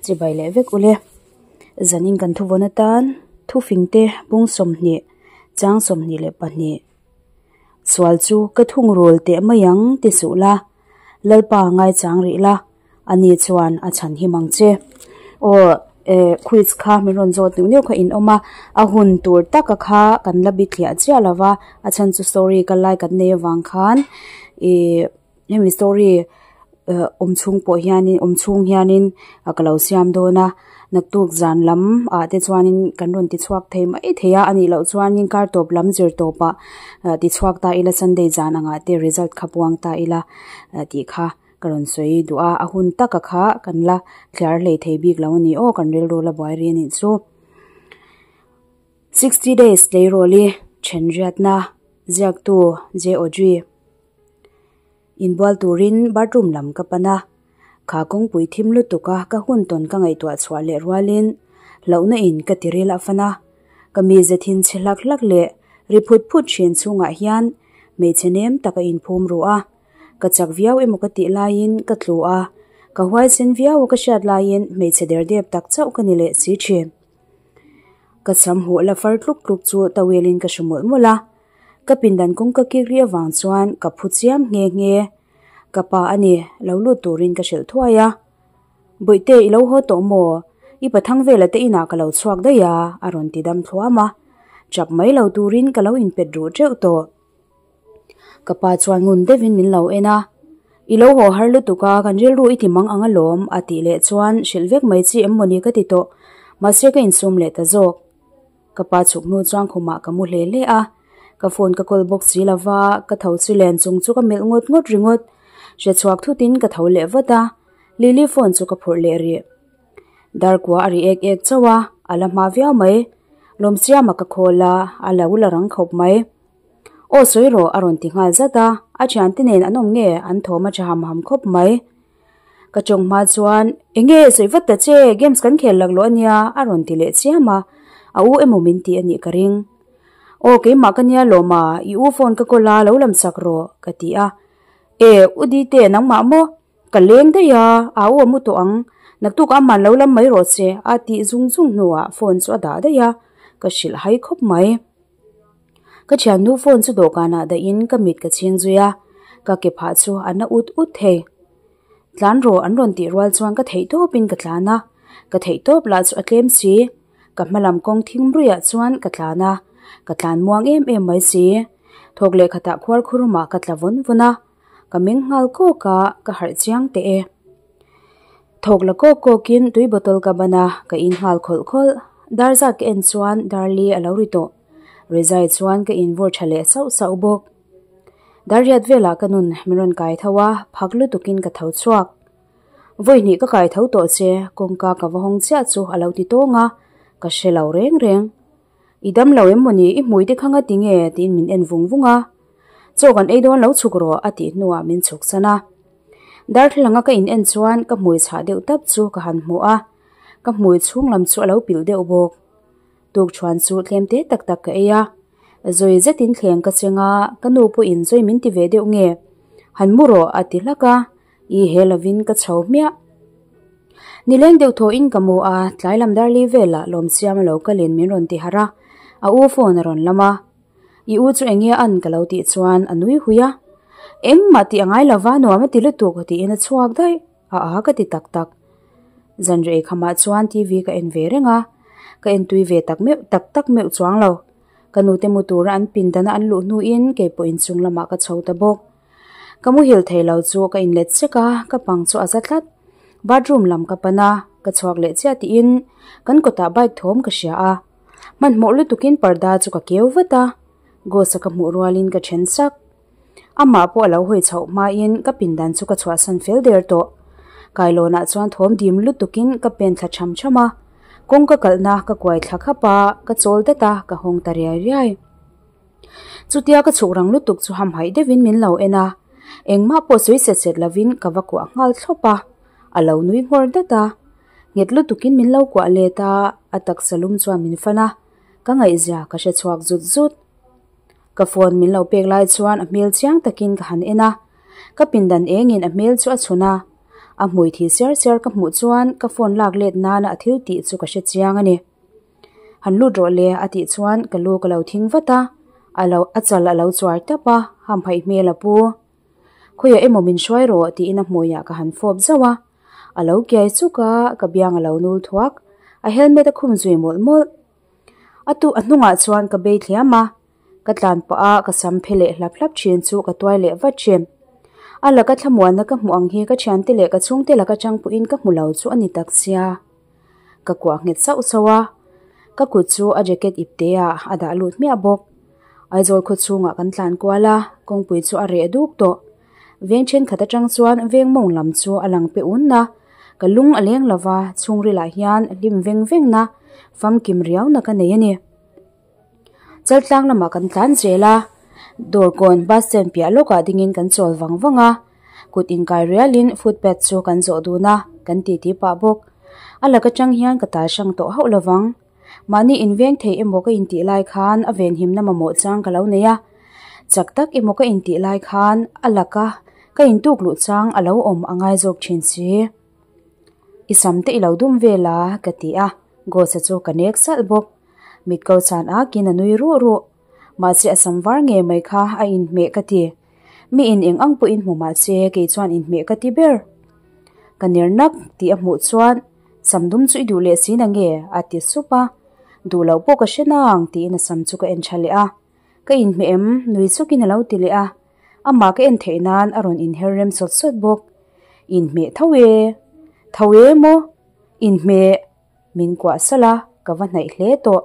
Chibai leh vek ule. Zanin kan thuvawn atan thufingte bung 20 chang 22. Sual chu ka thungrul teh mai ang ti suh la, Lalpa ngaichang rih la, ani chuan a chhan him ang che. Aw eh quiz kha min rawn zawt neuh neuh kha in awm a, a hun tur taka kha kan la bithliah chiah lo va, a chhan chu story kal lai kan nei avang khan ih hemi story eh awm chhung pawh hianin awm chhung hianin ka lo siam dawn a, naktuk zan lam ah te chuanin kan rawn ti chhuak thei mai thei a, anih loh chuanin kar tawp lam zir tawpah ti chhuak ta ila sunday zan angah te result kha puang ta ila tih kha ka rawn sawi duh a, a hun taka kha kan la thliar hlei thei bik lo a ni aw kan rilru la buai ri a nih chu. 60 days tleirawl i thenriatna ziaktu J Audrey. Inbual turin bathroom lam ka pan a, kha kawngpui thim lutuk a ka hun tawn ka ngaihtuah chhuah leh rualin hlauhna in ka tiril a fan a, ka mize thin chhe hlak hlak leh ri phut phut thin chhungah hian hmeichhe nem tak a inphum ru a, ka chak viau emaw ka tih laiin ka tlu a, ka huaisen viau a ka hriat laiin hmeichhe derdep tak chauh ka ni leh si thin. Ka cham huh la far tluk tluk chu towel in ka hre mawlh mawlh a, Ka pindan kawngka kik ri avang chuan ka phu chiam nghe nghe. Ka pa a ni, lo lut turin ka hrilh thuai a. Bawihte, i lo haw tawh maw? I pathang vela te inah ka lo chhuak daih a, a rawn ti dam thluam a. Chap mai lo turin ka lo inpet ruh teuh tawh. Ka pa chuan ngun deuhin min lo en a. I lo haw har lutuk a, kan rilru i ti mang ang alawm, a tih leh chuan hrilh vek mai chi em mawni ka ti tawh. Mahse ka insum leh ta zawk. Ka pa chhuk hnu chuan khumah ka mu hle hle a, ka phone ka kawl bawk si lova, ka tho chu len chung chu ka melh ngawt ngawt ringawt. Hre chhuak thutin ka tho leh vat a, Lily phone chu ka phurh leh rih. Darkua a ri ek ek chauh a, a la hma viau mai. Lawmsiama ka khawl a, a lo la rang khawp mai. Aw sawi rawh a rawn ti nghal zat a, a thiante nen an awm nge an thawm a tha ham ham khawp mai. Ka chawng hma chuan, Enge sawi vat ta che, games kan khel lak loh ania a rawn ti leh chiam a, a u emaw min ti a nih ka ring. Aw keimah ka nia lawm a, i u phone ka kawl a, lo lam sak rawh ka ti a. E, u Dite nangmah maw? Ka leng daih a, a u a mu tawh ang, naktuk a man lo lam mai rawh che a tih zung zung hnuah phone chu a dah daih a, ka hrilh hai khawp mai. Ka thiannu phone chu dawhkanah dahin ka mit ka chhing zui a, ka ke phah chu a na ut ut thei. Tlan rawh an rawn tih rual chuan ka theih tawpin ka tlan a, ka theih tawp lah chu a tlem si. Ka hma lam kawng thingruiah chuan ka tlan a, ka tlan muang em em mai si. Thawk leh khatah khuar khurumah ka tla vawn vawn a, ka meng nghal kawk a, ka harh chiang teh e. Thawk la kawk kawkin tui bottle ka ban a, ka in nghal khawlh khawlh. Dar zat ka en chuan dar li a lo ri tawh. Rizai chuan ka invawr tha leh sauh sauh bawk. Dar riat velah ka nun min rawn kai tho a, phak lutukin ka tho chhuak. Vawi hnih ka kai tho tawh che, kawngka ka va hawng chiah chu a lo ti tawng a, ka hre lo reng reng. I dam lo em mawni, i hmui te kha nga ti nge? tiin min en vung vung a. Chaw kan ei dawn lo chhuk rawh a tih hnuah min chhuk san a. Darthlalanga ka in en chuan ka hmui chhah deuh tap chu ka han hmu a, ka hmui chhung lam chu a lo pilh deuh bawk. Tukṭhuan chu tlem te tak tak ka ei a, zawi zetin thleng ka cheng a, ka nu pawhin zawi min ti ve deuh nge? Han mu rawh a ti hlak a, i he lovin ka chho hmiah. Nileng deuh thawhin ka mu a, tlai lam darli velah Lawmsiama lo kalin min rawn ti harh a, a u phone a rawn lam a. I u chu enge an ka lo tih chuan a nui hui a, Engmah tih a ngai lova nuam a ti lutuk tiin a chhuak daih a a ka ti tak tak. Zanrei khamah chuan TV ka en ve reng a, ka en tui ve tak meuh tak tak meuh chuang lo. Ka nute mu tura an pindana an luh hnuin keipawh inchung lamah ka chho ta bawk. Ka muhil thei lo chu ka inlet sek a, ka pang chu a za tlat. Bathroom lam ka pan a, ka chhuak leh chiah tiin kan kawtah bike thawm ka hria a. Hmanhmawh lutukin parda chu ka keu vat a, Ghost-a ka hmuh rualin ka then sak. Amah pawh a lo hawi chhoh hmain ka pindan chu ka chhuahsan fel der tawh. Kailawnah chuan thawm dim lutukin ka pen thla tham tham a, kawng ka kalhna ka kuai thla khap a, ka chawl dat a, ka hawng ta riai riai. Chutia ka chhuk rang lutuk chu hamhaih deuhin min lo en a, engmah pawh sawi set set lovin ka va kuah nghal thlawp a, a lo nui nghawr dat a. Nghet lutukin min lo kuah let a, a taksa lum chuan min fan a, ka ngaihzia ka hre chhuak zut zut. Ka phone min lo pek lai chuan a hmel chiang takin ka han en a, ka pindan engin a hmel chu a chhun a. A hmui thi siar siar ka hmuh chuan ka phone lak let nana a thil tih chu ka hre chiang a ni. Han lut rawh le a tih chuan ka lu ka lo thing vat a, a lo a chal a lo chuar tap a, hamhaih hmel a pu. Khawiah emaw min hruai rawh tiin a hmuiah ka han fawp zauh a, a lo kiai chuk a, ka biang a lo nul thuak, a helmet a khum zui mawlh mawlh. A tu a hnungah chuan ka bei thliam a, ka tlan pah a ka sam phe leh hlap hlap thin chu ka tuai leh vat thin. A laka thlamuanna ka hmuh ang hi ka thiante leh ka chhungte laka chang pawhin ka hmu lo chu a ni tak sia. Ka kuah nghet sauh sauh a, ka kut chu a jacket ipte ah a dah lut hmiah bawk. Aizawl khaw chhungah kan tlan kual a, kawngpui chu a reh duk tawh. Veng thenkhat atang chuan veng mawng lam chu a lang pe un a, ka lung a leng lova chhungrilah hian hlim veng veng na, famkim riau na ka nei a ni. Chaltlang lamah kan tlan zel a, Dawrkawn bus stand piah lawkah dingin kan chawl vang vang a, kut inkai rialin footpath chu kan zawh dun a, kan titi pah bawk. A lak atang hian ka tal hrang tawh hauh lovang. Mahni inveng thei emaw ka intih lai khan a venhimna mamawh chang ka lo nei a, chak tak emaw ka intih lai khan a laka ka intuk luh chang a lo awm a ngai zawk thin si. I sam te i lo dum vel a ka ti a, Ghost-a chu ka nek salh bawk. Mit ko chan akin a nui ruh ruh. Mahse a sam var ngei mai kha a inhmeh ka ti. Mi in eng ang pawhin hmu mahse kei chuan inhmeh ka ti ber. Ka ner nak tih a hmuh chuan Sam dum chu i duh leh si na nge? a ti sup a. Duh loh pawh ka hre nang tiin a sam chu ka en tha leh a. Ka inhmeh em? Nui sukin a lo ti leh a. Amah ka en theih nan a rawn inher rem sawt sawt bawk. Inhmeh tho e. Tho e maw? Inhmeh. Min kuah salh a, ka va hnaih hle tawh.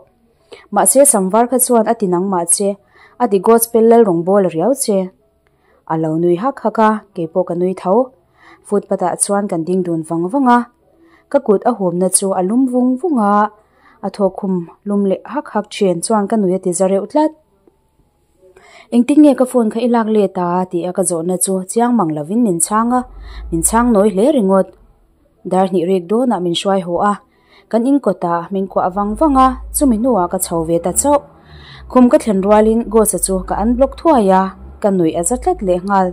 Mahse sam var kha chuan a ti nangmah che, a ti gospel lal rawngbâwl a riau che. A lo nui hak hak a, keipawh ka nui tho. Footpath ah chuan kan ding dun vang vang a, ka kut a humna chu a lum vung vung a, a thawkkhum lum leh hak hak thin chuan ka nui a ti za reuh tlat. Engtin nge ka phone kha i lak let a tih a ka zawhna chu chiang mang lovin min chhang a, min chhang nawi hle ringawt. Dar hnih rik dawnah min hruai haw a, kan in kawtah min kuah vang vang a, chumi hnuah ka chho ve ta chauh. Khum ka thlen rualin Ghost-a chu ka unblock thuai a, ka nuih a za tlat leh nghal.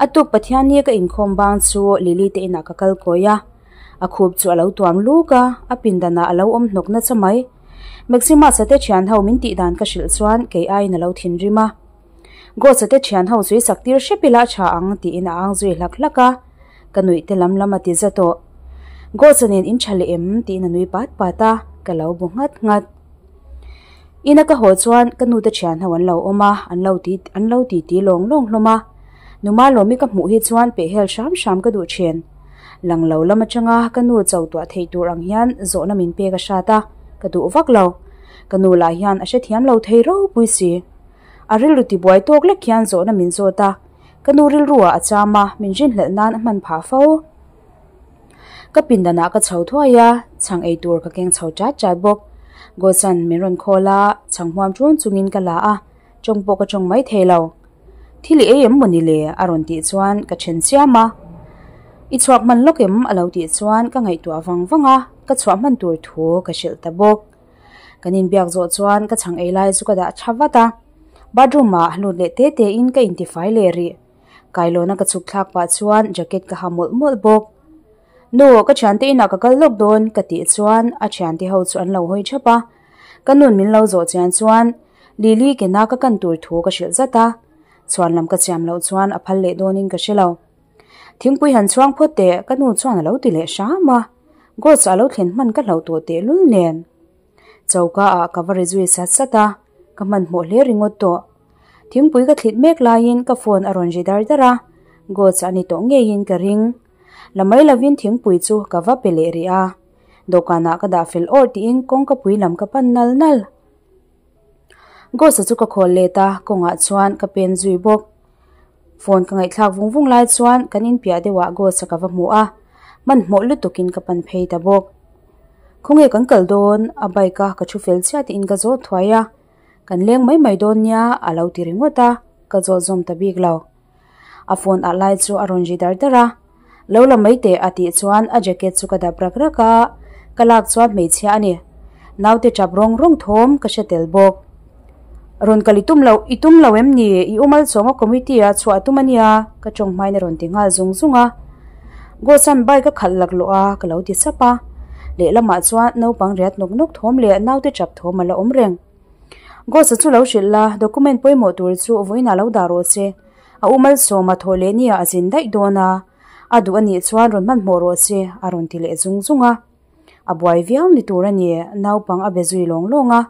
A tuk Pathianni ka inkhawm bang chu Lily te inah ka kal kawi a, a khup chu a lo tuam luk a, a pindanah a lo awm hnawk nasa mai. Maximus-a te thian ho min tih dan ka hrilh chuan kei aiin a lo thinrim a. Ghost-a te thian ho chu i sak tir hrep ila a tha ang tiin a ang zui hlak hlak a, ka nuih te lam lam a ti za tawh. Ghost-a nen in tha leh em tiin a nui pat pat a, ka lo bu nghat nghat. Ina ka haw chuan ka nu te thian ho an lo awm a, an lo ti an lo ti ti lawng lawng hlawm a. Numa lawmi ka hmuh hi chuan pehhel hram hram ka duh thin. Lang lo lam atanga ka nu cho tuah theih tur ang hian zawhna min pek a hrat a, ka duh vak lo. Ka nu lah hian a hrethiam lo thei ropui si. A rilru tibuai tawk lek hian zawhna min zawt a, ka nu rilru ah a cham a, min rinhlelh nan a hman phah fo. Ka pindanah ka chho thuai a, chhang ei tur ka keng chho chat chat bawk. Gawsan min rawn khawl a, chhang hmuam ṭun chungin ka la a, Tawng pawh ka tawng mai thei lo. Thil i ei em maw ni le? a rawn tih chuan ka then chiam a. I chhuak hman lawk em? a lo tih chuan ka ngaihtuah vang vang a, ka chhuah hman tur thu ka hrilh ta bawk. Kan inbiak zawh chuan ka chhang ei lai chu ka dah tha vat a. Bathroom ah lut leh te te in ka intifai leh rih. Kailawna ka chhuk thlak pah chuan jacket ka ha mawlh mawlh bawk. Nu, ka thiante inah ka kal lawk dawn ka tih chuan a thiante ho chu an lo hawi thap a. Ka nun min lo zawh chian chuan Lily kena ka kan tur thu ka hrilh zat a, chhuan lam ka siam loh chuan a phal leh dawnin ka hre lo. Thingpui han chhuang phawt teh ka nu chuan a lo ti leh hram a, Ghost a lo thlen hman ka hlauh tawh teh lul nen. Choka ah ka va ri zui sat sat a, ka hmanhmawh hle ringawt tawh. Thingpui ka thlit mek laiin ka phone a rawn ri dar dar a, Ghost a ni tawh ngeiin ka ring. La mai lovin thingpui chu ka va pe leh rih a, dawhkanah ka dah fel awrh tiin kawngka pui lam ka pan nal nal. Ghost-a chu ka khawl let a, kawngah chuan ka pen zui bawk. Phone ka ngaihthlak vung vung lai chuan kan inpiah deuhah Ghost-a ka va hmu a, hmanhmawh lutukin ka pan phei ta bawk. Khawnge kan kal dawn? A bike a ka thu fel chiah tiin ka zawt thuai a, Kan leng mai mai dawn nia a lo ti ringawt a, ka zawt zawm ta bik lo. A phone ah lai chu a rawn ri dar dar a, Lo la mai teh a tih chuan a jacket chu ka dap rak rak a, ka lak chuan hmeichhia a ni. Naute tap rawng rawng thawm ka hre tel bawk. Rawn kal i tum loh, i tum lo em ni? I umal chawnga committee ah chhuah a tum a nia, ka tawng hmain a rawn ti nghal zung zung a. Gos-a'n bike a khalh laklawh a, ka lo ti sap a. Lehlamah chuan naupang riat nawk nawk thawm leh naute tap thawm a la awm reng. Gos-a chu lo hrilh la, document pawimawh tur chu vawiinah lo dah rawh che. A u Malsawma thawh leh nia a zin daih dawn a, a duh a nih chuan rawn hmanhmawh rawh che, a rawn ti leh zung zung a. A buai viau ni tur a ni, naupang a be zui lawng lawng a.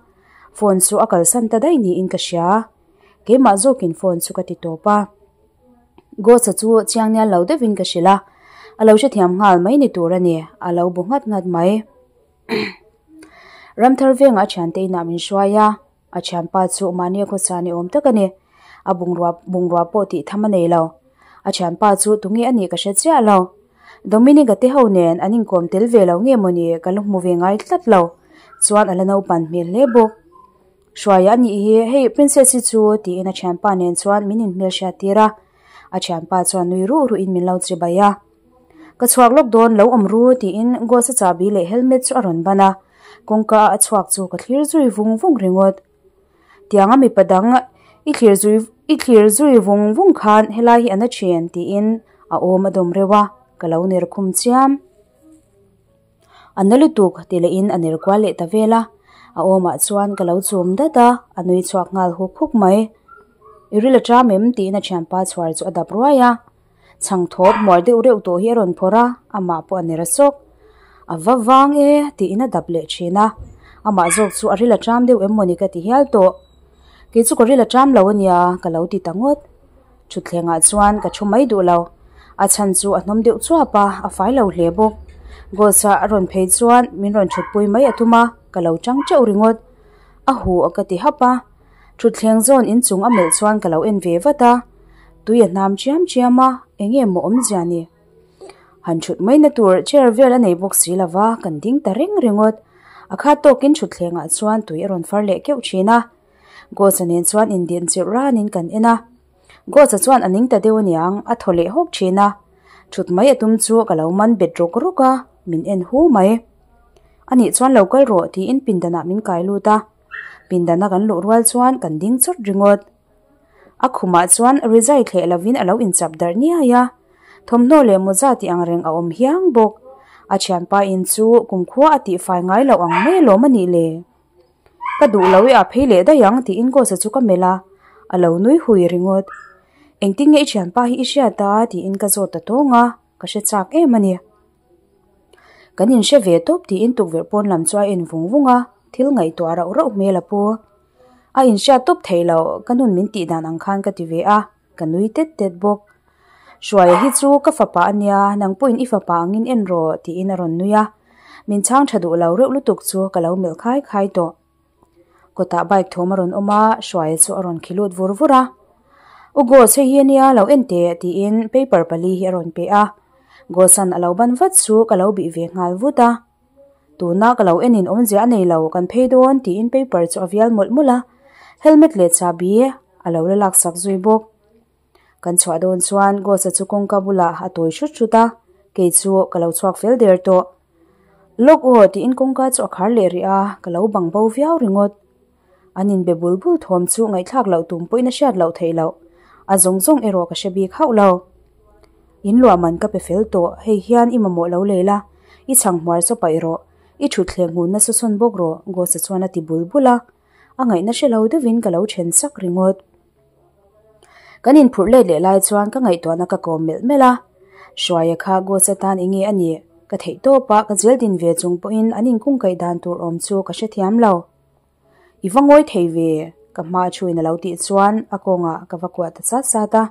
Phone chu a kalsan ta daih niin ka hria. Keimah zawkin phone chu ka ti tawp a. Ghost-a chu chiang nial lo deuhin ka hrilh a, a lo hrethiam nghal mai ni tur a ni, a lo bu nghat nghat mai. Ramthar vengah a thiante inah min hruai a, a thianpa chu mahni a khawsa ni awm tak a ni. A bungrua bungrua pawh tih tham a nei lo. A thianpa chu tunge a nih ka hre chiah lo. Dominic-a te ho nen an inkawm tel ve lo nge mawni ka la hmu ve ngai tlat lo. Chuan a la naupan hmel hle bawk. Hruaia a nih hi, hei Princess hi chu tiin a thianpa nen chuan min inhmelhriat tir a. A thianpa chuan nui ruh ruhin min lo chibai a. Ka chhuak lawk dawn lo awm ru tiin Ghost-a chahbi leh helmet chu a rawn ban a. Kawngka a chhuak chu ka thlir zui vung vung ringawt. Tianga mipa dang i thlir zui i thlir zui vung vung khan helai hi a na thin tiin a awm a dawm reuh a, ka lo ner khum chiam. A na lutuk ti lehin a ner kual leh ta vel a, a awmah chuan ka lo chum dat a, a nui chhuak nghal huk huk mai. I ril a ṭam em? tiin a thianpa chhuar chu a dap ruai a. Chhang thawp hmuar deuh reuh tawh hi a rawn phawrh a, amah pawh a ner a sawk. A va vang e tiin a dap leh thin a, amah zawk chu a ril a ṭam deuh em mawni ka ti hial tawh. Kei chu ka ril a ṭam lo a nia ka lo ti ta ngawt. Thutthlengah chuan ka thu mai duh lo. A chhan chu a hnawm deuh chuap a, a fai lo hle bawk. Gos-a a rawn phei chuan min rawn thutpui mai a tum a, ka lo chang teuh ringawt. A huh a ka ti hap a. Thutthleng zawn inchung a melh chuan ka lo en ve vat a, tui a hnam chiam chiam a, eng nge maw awmzia ni? Han thut mai na tur chair vel a nei bawk si lo va, kan ding ta reng ringawt. A khat tawkin thutthlengah chuan tui a rawn far leh keuh thin a. Gos-a nen chuan indin chirh ranin kan en a. Gos-a chuan a ning ta deuh aniang, a thaw leh hawk thin a. Thut mai a tum chu ka lo man bet rawk rawk a, min en hu mai. Anih chuan lo kal rawh tiin pindanah min kai lut a. Pindana kan luh rual chuan kan ding chawt ringawt. A khumah chuan rizai thleh lovin a lo inchap darh niai a, thawmhnaw leh mawza tih ang reng a awm hiang bawk. A thianpa in chu kumkhua a tihfai ngai loh ang mai alawm a nih le. Ka duh lo i a phei leh daih ang tiin Ghost-a chu ka melh a, a lo nui hui ringawt. Engtin nge i thianpa hi i hriat a tiin ka zawt ta tawng a, ka hre chak em a ni. Kan inhre ve tawp tiin tukverh pawn lam chu a en vung vung a, thil ngaihtuah rauh rauh hmel a pu. A inhriat tawp theih loh, ka nun min tih dan ang khan ka ti ve a, ka nui tet tet bawk. Hruaia hi chu ka fapa a nia, nang pawhin i fapa angin en rawh tiin a rawn nui a, min chhang tha duh lo reuh lutuk chu ka lo melh khai khai tawh. Kawtah bike thawm a rawn awm a, Hruaia chu a rawn khi lut vur vur a. U Gos hei hi a nia lo en teh tiin paper pali hi a rawn pe a. Gos-a'n a lo ban vat chu ka lo bih ve nghal vut a. Tuna ka lo enin awmzia a nei lo, kan phei dawn tiin paper chu a vial mawlh mawlh a. Helmet leh chahbi a lo la laksak zui bawk. Kan chhuah dawn chuan Gos-a chu kawngka bulah a tawi hrut hrut a, kei chu ka lo chhuak fel der tawh. Lawk aw tiin kawngka chu a khar leh rih a, ka lo bang bo viau ringawt. An inbe bul bul thawm chu ngaihthlak loh tum pawhin a hriat loh theih loh. A zawng zawng erawh ka hre bik hauh lo. In luah man ka pe fel tawh, hei hian i mamawh lo lei la, i chhang hmuar chaw paih rawh, i thutthleng hun nasa sawn bawk rawh, Gos-a chuan a ti bul bul a. A ngaihna hre lo deuhin ka lo then sak ringawt. Kan inphurh let leh lai chuan ka ngaihtuahna ka kawm melh melh a, Hruaia kha Ghost atan enge a nih? Ka theih tawp a, ka zel din ve chung pawhin an inkungkaih dan tur awm chu ka hrethiam lo. I va ngawi thei ve, ka hma thuin a lo tih chuan a kawngah ka va kuah ta sat sat a,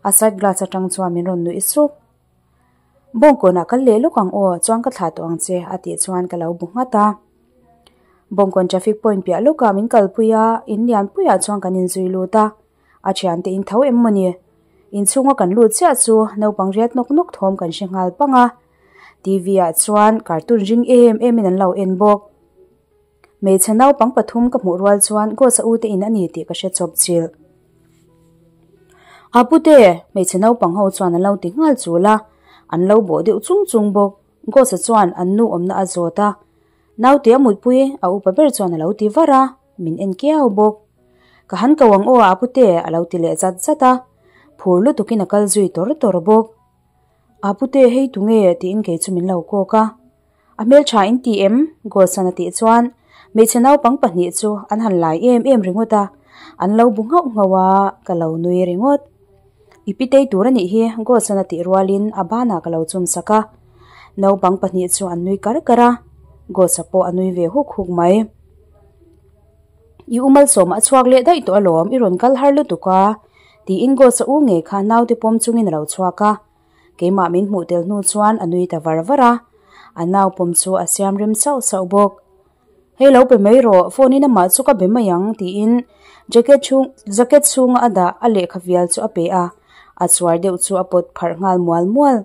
a side glass atang chuan min rawn nuih sup. Bawngkawnah kal leh lawk ang aw, chuan ka thlah tawh ang che a tih chuan ka lo bu nghat a. Bawngkawn traffic point piah lawkah min kalpui a, in lian puiah chuan kan inzui lut a. A thiante in tho em mawni? Inchhunga kan lut chiah chu naupang riat nawk nawk thawm kan hre nghal pang a. T_V ah chuan cartoon ring em em in an lo en bawk. Hmeichhe naupang pathum ka hmuh rual chuan Ghost-a ute in a ni tih ka hre chawp chilh. A pute, hmeichhe naupang ho chuan an lo ti nghal chul a, an lo bawh deuh chung chung bawk. Ghost-a chuan an nu awmna a zawt a, Naute a mutpui, a upa ber chuan a lo ti var a, min en kiau bawk. Ka han ko ang aw a pute, a lo ti leh zat zat a, phur lutukin a kal zui tawr tawr bawk. Apute hei tunge tiin kei chu min lo kawk a. A hmeltha in ti em? Gosan a tih chuan hmeichhe naupang pahnih chu an han lai em em ringawt a, an lo bu nghauh nghauh a, ka lo nui ringawt. I pitei tur a nih hi Gosan a tih rualin a banah ka lo chum sak a. Naupang pahnih chu an nui kar kar a, Gosa pawh a nui ve huk huk mai. I u malsawmah a chhuak leh daih tawh alawm, i rawn kal har lutuk a, tiin Gosa u ngei kha naute pawm chungin a lo chhuak a. Keimah min hmuh tel hnu chuan a nui ta var var a, a nau pawm chu a siam rem sauh sauh bawk. Hei lo pe mai rawh, phone in amah chu ka be mai ang tiin jacket chhung jacket chhunga a dah a lehkha vial chu a pe a, a chuar deuh chu a pawt pharh nghal mual mual.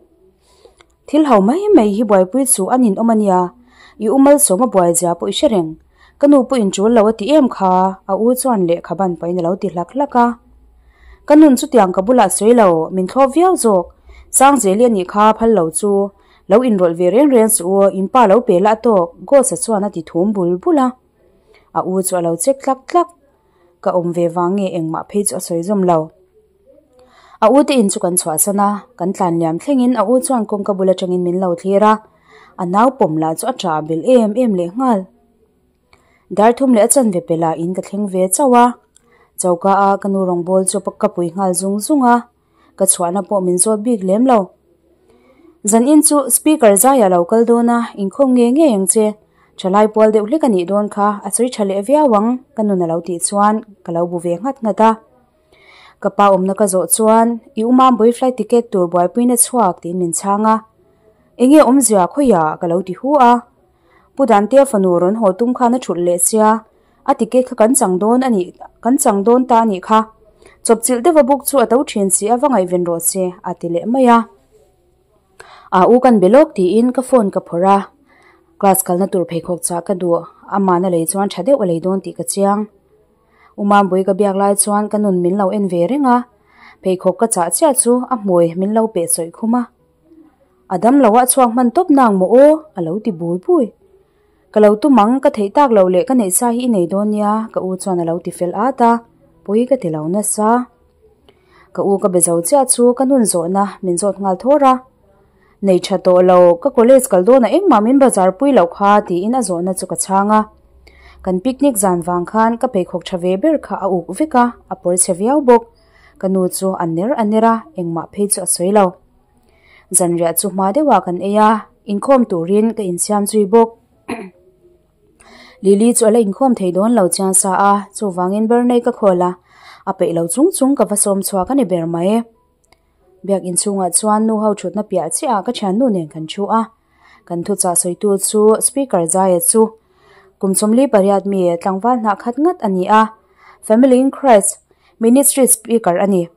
Thil ho mai mai hi buaipui chu a ninawm a nia, i u malsawm a buai zia pawh i hre reng. Ka nu pawh intul lo a ti em kha, a u chuan lehkha ban pahin a lo ti hlak hlak a. Ka nun chutiang ka bulah sawi lo, min thlawp viau zawk. Sangzeli a nih kha phal lo chu, lo inrawlh ve reng reng suh u, in pa lo pe la a tawk, Ghost-a chuan a ti thum bul bul a. A u chu a lo chek tlak tlak. Ka awm ve vang nge engmah phei chu a sawi zawm lo. A u te in chu kan chhuahsan a, kan tlan liam thlengin a u chuan kawngka bul atangin min lo thlir a, a nau pawm lah chu a ṭah belh em em lehnghal. Dar thum leh a chanve pe lah in ka thleng ve chauh a, choka a ka nu rawngbawl chu ka pui nghal zung zung a, ka chhuahna pawh min zawt bik lem lo. Zan in chu speaker zai a lo kal dawn a, inkhawm nge ngei ang che, thalai pual deuh hlek a nih dawn kha, a sawi tha leh viau ang, ka nun a lo tih chuan ka lo bu ve nghat nghat a. Ka pa awmna ka zawh chuan, I u Mambawii flight ticket tur buaipuina chhuak tiin min chhang a. Enge awmzia khawiah ka lo ti hu a. Pu Dantea fanu rawn haw tum khan a thulh leh sia, a ticket kha kan chang dawn a nih, kan chang dawn ta a nih kha. Chawpchilh deuha book chu a to thin si a va ngaihven rawh se, a ti leh mai a. A u kan be lawk tiin ka phone ka phawrh a, class kalna tur pheikhawk chah ka duh, amahna lei chuan tha deuh a lei dawn tih ka chiang. U Mambui ka biak lai chuan ka nun min lo en ve reng a, pheikhawk ka chah chiah chu a hmui min lo peh sawih khum a. A dam lo ah chhuak hman tawp nang maw aw? a lo ti bui bui. Ka lo tum ang, ka theih tak loh leh ka neih sa hi i nei dawn nia, ka u chuan a lo ti fel at a, pawi ka ti lo nasa. Ka u ka be zo chiah chu ka nun zawhna min zawt nghal thawr a. Nei tha tawh lo, ka college kal dawnah engmah min bazar pui loh kha tiin a zawhna chu ka chhang a. Kan picnic zan vang khan ka pheikhawk tha ve ber kha a uk vek a, a pawr chhe viau bawk. Ka nu chu a ner a ner a, engmah phei chu a sawi lo. Zanriah chu hma deuhah kan ei a, inkhawm turin ka insiam zui bawk. Lily chu a la inkhawm thei dawn lo chiang sa a, chuvangin Bernay ka khawl a, a peih lo chung chung ka va sawm chhuak a ni ber mai. Biak inchhungah chuan nu ho thutna piah chiahah ka thiannu nen kan thu a, kan thuchah sawitu chu Speaker Zaia chu kum 48 mi tlangval hnah khat ngat a ni a, Family in Christ Ministry Speaker a ni.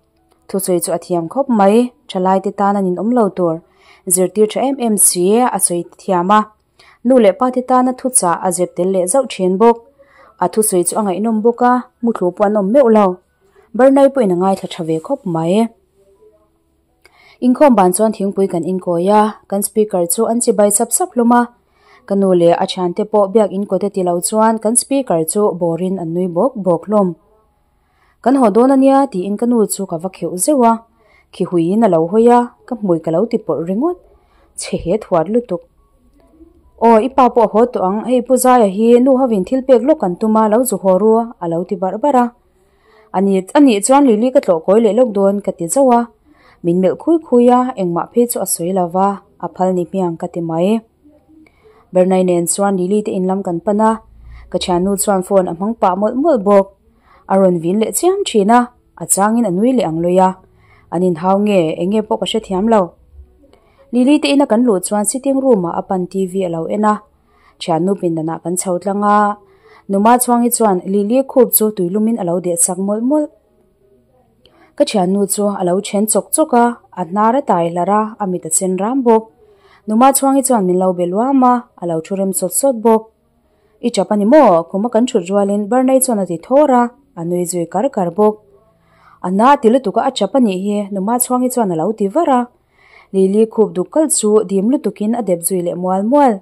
Thusawi chu a thiam khawp mai, thalaite tan a ninawm lo tur zirtir tha em em si a sawi thiam a, nu leh pa te tana thuchah a zep tel leh zauh thin bawk. A thusawi chu a ngaihnawm bawk a, muthlu pawh an awm meuh lo. Bernai pawhin a ngaithla tha ve khawp mai. Inkhawm ban chuan thingpui kan inkawi a, kan speaker chu an chibai sap sap hlawm a. Ka nu leh a thiante pawh biak inkawt e ti lo chuan kan speaker chu bawrin an nui bawk bawk hlawm. Kan haw dawn a nia tiin ka nu chu ka va kheuh zeuh a, khi huiin a lo hawi a, ka hmui ka lo ti pawrh ringawt. Chhe he thuat lutuk. Aw, i pa pawh a haw tawh ang, hei Pu Zaia hi nu hovin thil pek lawk kan tum a, lo zu haw ru a lo ti barh barh a. A ni, a nih chuan Lily ka tlawh kawi leh lawk dawn ka ti zauh a, min melh khui khui a, engmah phei chu a sawi lo va, a phal ni hmiang ka ti mai. Bernai nen chuan Lily te in lam kan pan a, ka thiannu chuan phone a hmang pah mawlh mawlh bawk. A rawn vin leh chiam thin a, a changin a nui leh ang lui a. An inhau nge, eng nge pawh ka hrethiam lo. Lily te ina kan luh chuan sitting room ah a pan TV a lo en a, thiannu pindanah kan chho tlang a. Numa chhuangi chuan Lily khup chu tuilumin a lo deh chak mawlh mawlh. Ka thiannu chu a lo then chawk chawk a, a hnar a tai hlar a, a mit a chen ram bawk. Numa chhuangi chuan min lo be luam a, a lo thu rem sawt sawt bawk. I chap a ni maw? Khuma kan thut rualin Barney chuan a ti thawr a, a nui zui kar kar bawk. A na ti lutuk a, a chap a nih hi, Numa chhuangi chuan a lo ti var a. Lily khup duk kal chu dim lutukin a dep zui leh mual mual.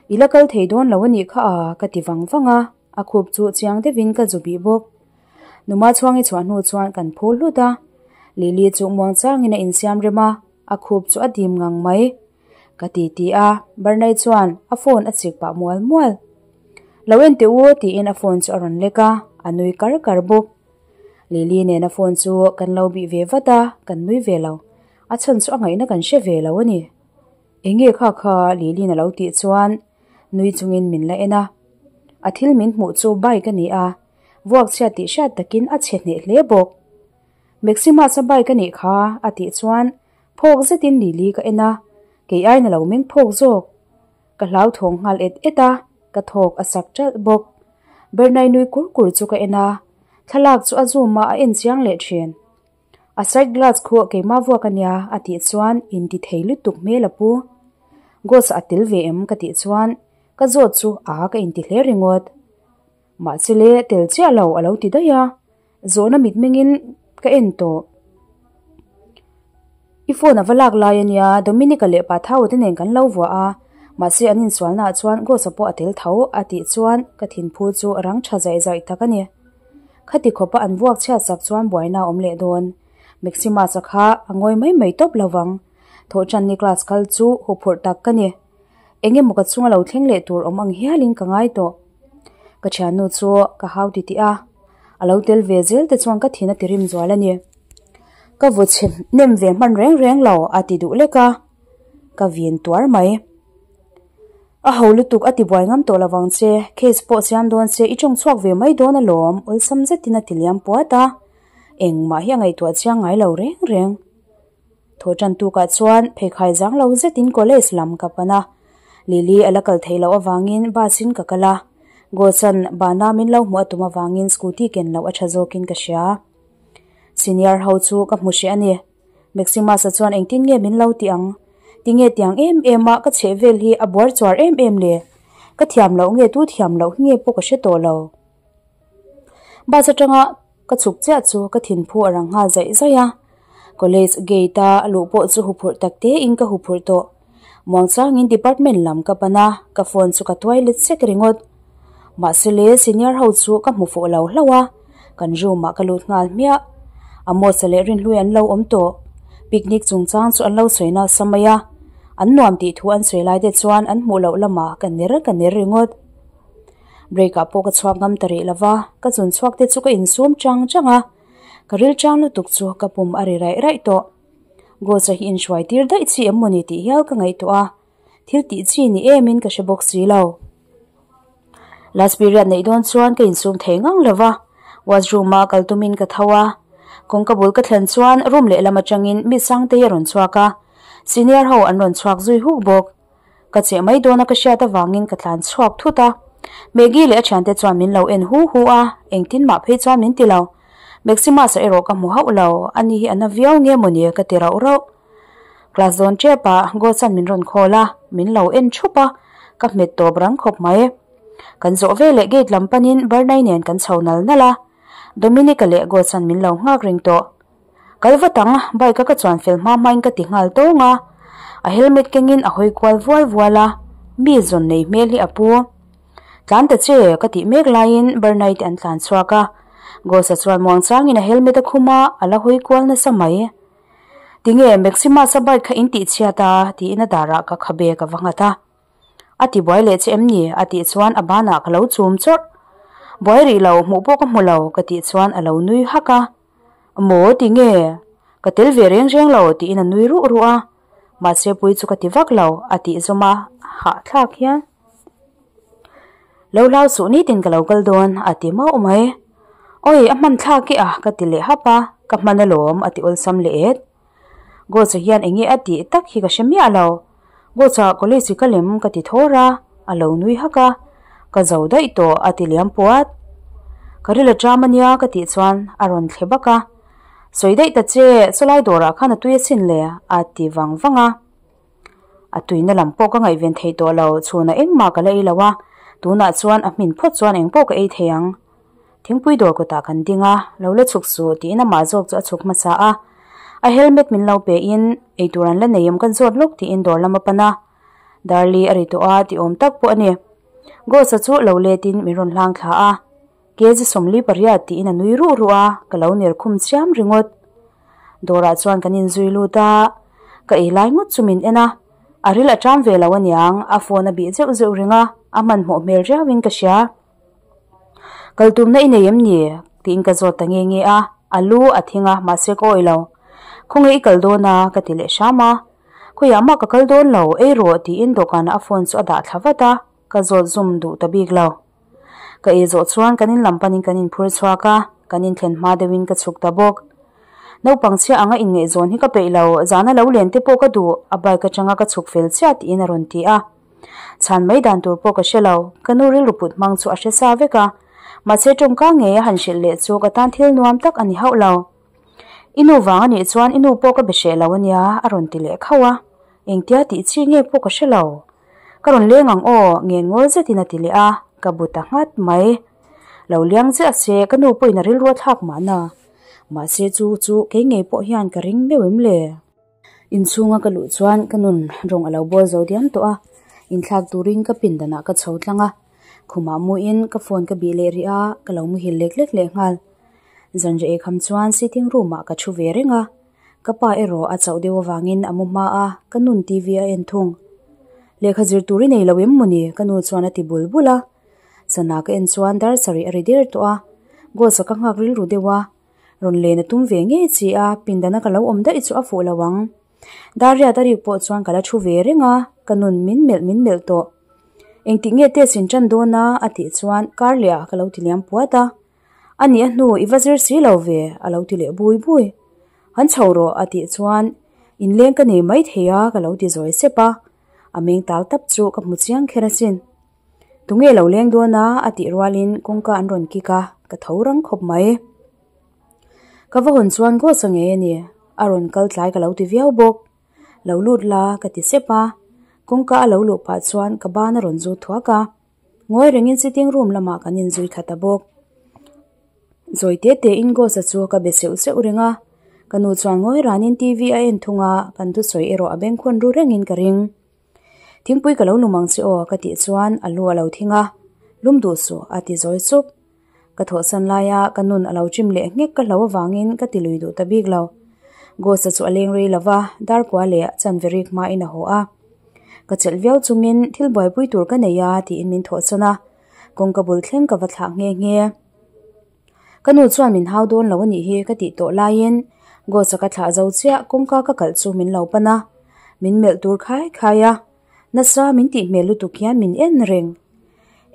I la kal thei dawn lo a nih kha a, ka ti vang vang a, a khup chu chiang deuhin ka zu bih bawk. Numa chhuangi chhuah hnu chuan kan phur hlut a, Lily chu muang changin a insiam rem a. a khup chu a dim ngang mai. Ka ti ti a, Bernay chuan a phone a chik pah mual mual. Lo en teh u tiin a phone chu a rawn lek a, a nui kar kar bawk. Lily nena phone chu kan lo bih ve vat a, kan nui ve lo. A chhan chu a ngaihna kan hre ve lo a ni. Enge kha kha Lily-in a lo tih chuan nui chungin min la en a. A thil min hmuh chu bike a ni a, vuak chhiat tih hriat takin a chhe hneh hle bawk. Maximus-a bike a nih kha a tih chuan phawk zetin Lily ka en a, kei aiin a lo meng phawk zawk. Ka hlauthawng nghal et et a, ka thawk a sak ṭalh bawk. Bernai nui kur kur chu ka en a, thlalak chu a zoom a a en chiang leh ṭhin. A side glass khu keimah vuak a nia a tih chuan inti thei lutuk hmel a pu. Ghost a tel ve em ka tih chuan ka zawt chu a ka inti hle ringawt. Mahse le tel chiah lo a lo ti daih a, zawhna mitmengin ka en tawh. I phone a va lak lai a nia, Dominica leh Pathaua te nen kan lo vuah a, mahse an insualnaah chuan Ghost-a pawh a tel tho a tih chuan ka thinphu chu a rang tha zaih zaih tak a ni. Khati khawpa an vuak chhiat sak chuan buaina a awm leh dawn. Maximus-a kha a ngawi mai mai tawp lo vang. Thawhṭanni class kal chu huphurh tak ka ni. Eng emaw ka chunga lo thleng leh tur awm ang hialin ka ngai tawh. Ka thiannu chu ka hau titih a, a lo tel ve zel te chuan ka thin a ti rim zual a ni. Ka vaw chhe hnem ve hman reng reng lo a ti duh lek a, ka vin tuar mai. A ho lutuk a ti buai ngam tawh lovang che, case pawh siam dawn che i tawng chhuak ve mai dawn alawm awlsam zetin a ti liam puat a, engmah hi a ngaihtuah chiang ngai lo reng reng. Thaw tan tukah chuan pheikhai zang lo zetin college lam ka pan a, Lily a la kal theih loh avangin bus in ka kal a, Goshan bana min lo hmuh a tum avangin scooty ken loh a tha zawkin ka hria. Senior ho chu ka hmu hreh a ni. Maximus-a chuan engtin nge min lo ti ang? Tinge tiang em em a ka chheh vel hi a buar chuar em em le? Ka thiam loh nge tu thiam loh hi nge pawh ka hre tawh lo. Bus atanga ka chhuk chiah chu ka thinphu a rang nghal zaih zaih a. College gate a luh pawh chu huphurh tak tein ka huphurh tawh. Muangchangin department lam ka pan a, ka phone chu ka tuai let sek ringawt. Mahse le senior ho chu ka hmu fuh lo hlauh a, kan room ah ka lut nghal hmiah. Amos-a leh Rinhlui an lo awm tawh. Picnic chungchang chu an lo sawi nasa mai a, an nuam tih thu an sawi lai te chuan an hmuh loh lamah ka ner ka ner ringawt. Break ah pawh ka chhuak ngam ta rih lova, ka chun chhuak te chu ka insum chang chang a, ka ril chang lutuk chu ka pum a ri raih raih tawh. Ghost-a hi inhruai tir daih chi em mawni tih hial ka ngaihtuah a, thil tih chi ni emin ka hre bawk si lo. Last period neih dawn chuan ka insum thei ngang lo va, washroom-a kal tumin ka tho a, kawngka bul ka thlen chuan room lehlam atangin mi Sangtei a rawn chhuak a, senior ho an rawn chhuak zui huk bawk. Ka cheh mai dawna ka hriat avangin ka tlan chhuak thut a. Maggie leh a thiante chuan min lo en hu hu a, engtin mah phei chuan min ti lo. Maximus-a erawh ka hmu hauh lo, ani hi a na viau nge mawni ka ti rauh rauh. Class dawn tep ah Ghost-a'n min rawn call a, min lo en thup a, ka hmet tawp rang khawp mai. Kan zawh veleh gate lam panin Bernay nen kan chho nal nal a, Dominic-a leh Ghost-a'n min lo nghak reng tawh. Kal vat ang, bike a ka chuan fel hma hmain ka ti nghal tawng a, a helmet kengin a hawi kual vual vual a, mi zawn nei hmel hi a pu. Tlan ta che, ka tih mek laiin Bernay te an tlan chhuak a, Ghost-a chuan muangchangin a helmet a khum a, a la hawi kual nasa mai. Tinge Maximus-a bike kha in tih chhiat a? tiin a darah ka khabe ka va nghat a. A ti buai leh che em ni? a tih chuan a banah ka lo chum chawrh. Buai rih lo, hmuh pawh ka hmu lo, ka tih chuan a lo nui hak a. Maw tinge? Ka tel ve reng reng lo tiin a nui ruh ruh a. Mahse pui chu ka ti vak lo, a tih zawm a, hahthlak hian. Lo hlau suh nitin ka lo kal dawn, a ti mauh mai. Awi, a hman thlak e a, ka ti leh hap a, ka hman alawm, a ti awlsam leh et. Ghost-a hian eng nge a tih tak hi ka hre miah lo. Ghost-a college i ka lem ka ti thawr a, a lo nui hak a, ka zo daih tawh a ti liam puat. Ka ril a ṭam ania ka tih chuan a rawn thle bak a, Sawi daih ta che, chulai dawrah khan a tui asin le a ti vang vang a. A tuina lam pawh ka ngaihven thei tawh lo, chhunah engmah ka la ei lo a, tunah chuan a hmin phawt chuan engpawh ka ei thei ang. Thingpui dawr kawtah kan ding a, lo la chhuk suh tiin amah zawk chu a chhuk hmasa a. A helmet min lo pe in, eitur an la nei em kan zawt lawk tiin dawr lam a pan a. Darli a ri tawh a ti awm tak pawh a ni. Ghost-a chu lo let in min rawn hlang thla a. Kg 48 tiin a nui ruh ruh a, ka lo ner khum chiam ringawt. Dawrah chuan kan inzui lut a, Ka ei lai ngawt chu min en a, a ril a ṭam ve lo aniang, a phone a bih zeuh zeuh reng a, a hmanhmawh hmel riauin ka hria. Kal tumna i nei em ni? tiin ka zawt ta nge nge a, a lu a thing a, mahse ka awih lo. Khawnge i kal dawn a? ka ti leh hram a. Khawiah mah ka kal dawn lo, ei rawh tiin dawhkanah a phone chu a dah thla vat a, ka zawt zum duh ta bik lo. Ka ei zawh chuan kan in lam panin kan inphur chhuak a, kan inthlen hma deuhin ka chhuk ta bawk. Naupang chhia anga inngaihzawn hi ka peih lo, zana lo len te pawh ka duh, a bike atanga ka chhuk fel chiah tiin a rawn ti a. Chhan mai dan tur pawh ka hre lo, ka nu rilru put hmang chu a hre sa vek a, mahse tawngka ngei a han hrilh leh chu ka tan thil nuam tak a ni hauh lo. I nu vang a nih chuan i nu pawh ka be hreh lo a nia, a rawn ti leh khauh a, engtia tih chi nge pawh ka hre lo. Ka rawn leng ang aw, ngen ngawl zetin a ti leh a, ka bu ta nghat mai. Lo liang chiah se, ka nu pawhin a rilru a thlak mahna. Mahse chu chu kei ngei pawh hian ka ring meuh em le? Inchhunga ka luh chuan ka nun rawng a lo bawl zo diam tawh a, inthlak turin ka pindanah ka chho tlang a. Khumah muin ka phone ka bih leh rih a, ka lo muhil lek lek leh nghal. Zanriah eikham chuan sitting room ah ka thu ve reng a, ka pa erawh a chauh deuh avangin a mu hma a, ka nun TV a en thung. Lehkha zir tur i nei lo em mawni? ka nu chuan a ti bul bul a. Sana ka en chuan dar sarih a ri der tawh a, Ghost-a ka nghak rilru deuh a, rawn len a tum ve ngei chi a, pindana ka lo awm daih chu a fuh lo ang. Dar riat a rik pawh chuan ka la thu ve reng a, ka nun min melh min melh tawh. Engtik nge test in tan dawn a? a tih chuan kar leh ah ka lo ti liam puat a. A nih a hnu i va zir si lo ve, a lo ti leh bui bui. Han chho rawh a tih chuan inleng ka nei mai thei a ka lo ti zawi sep a, a meng tal tap chu ka hmu chiang kher asin. Tunge lo leng dawn a? a tih rualin kawngka an rawn kik a, ka tho rang khawp mai. Ka va hawn chuan Ghost-a ngei a ni, a rawn kal tlai ka lo ti viau bawk. Lo lut la ka ti sep a, kawngka a lo luh pah chuan ka ban a rawn zut thuak a. Ngawi rengin sitting room lamah kan inzui thla ta bawk. Zawi te tein Ghost-a chu ka be seuh seuh reng a, ka nu chuan ngawi ranin TV a en thung a, kan thusawi erawh a bengkhawn ru rengin ka ring. Thingpui ka lo lum ang che aw ka tih chuan a lu a lo thing a, lum duh suh a ti zawi sup. Ka thawhsan laia ka nun a lo chim leh nghek ka hlo avangin ka ti lui duh ta bik lo. Ghost-a chu a leng rei lo va, darkua leh chanve rik hmain a haw a. Ka chelh viau chungin thil buaipui tur ka nei a tiin min thawhsan a, kawngka bul thleng ka va thlah nghe nghe. Ka nu chuan min hau dawn lo a nih hi ka tih tawh laiin Ghost-a ka thlah zo chiah kawngka ka kalh chu min lo pan a, min melh tur khai khai a, nasa min tih hmel lutuk hian min en reng.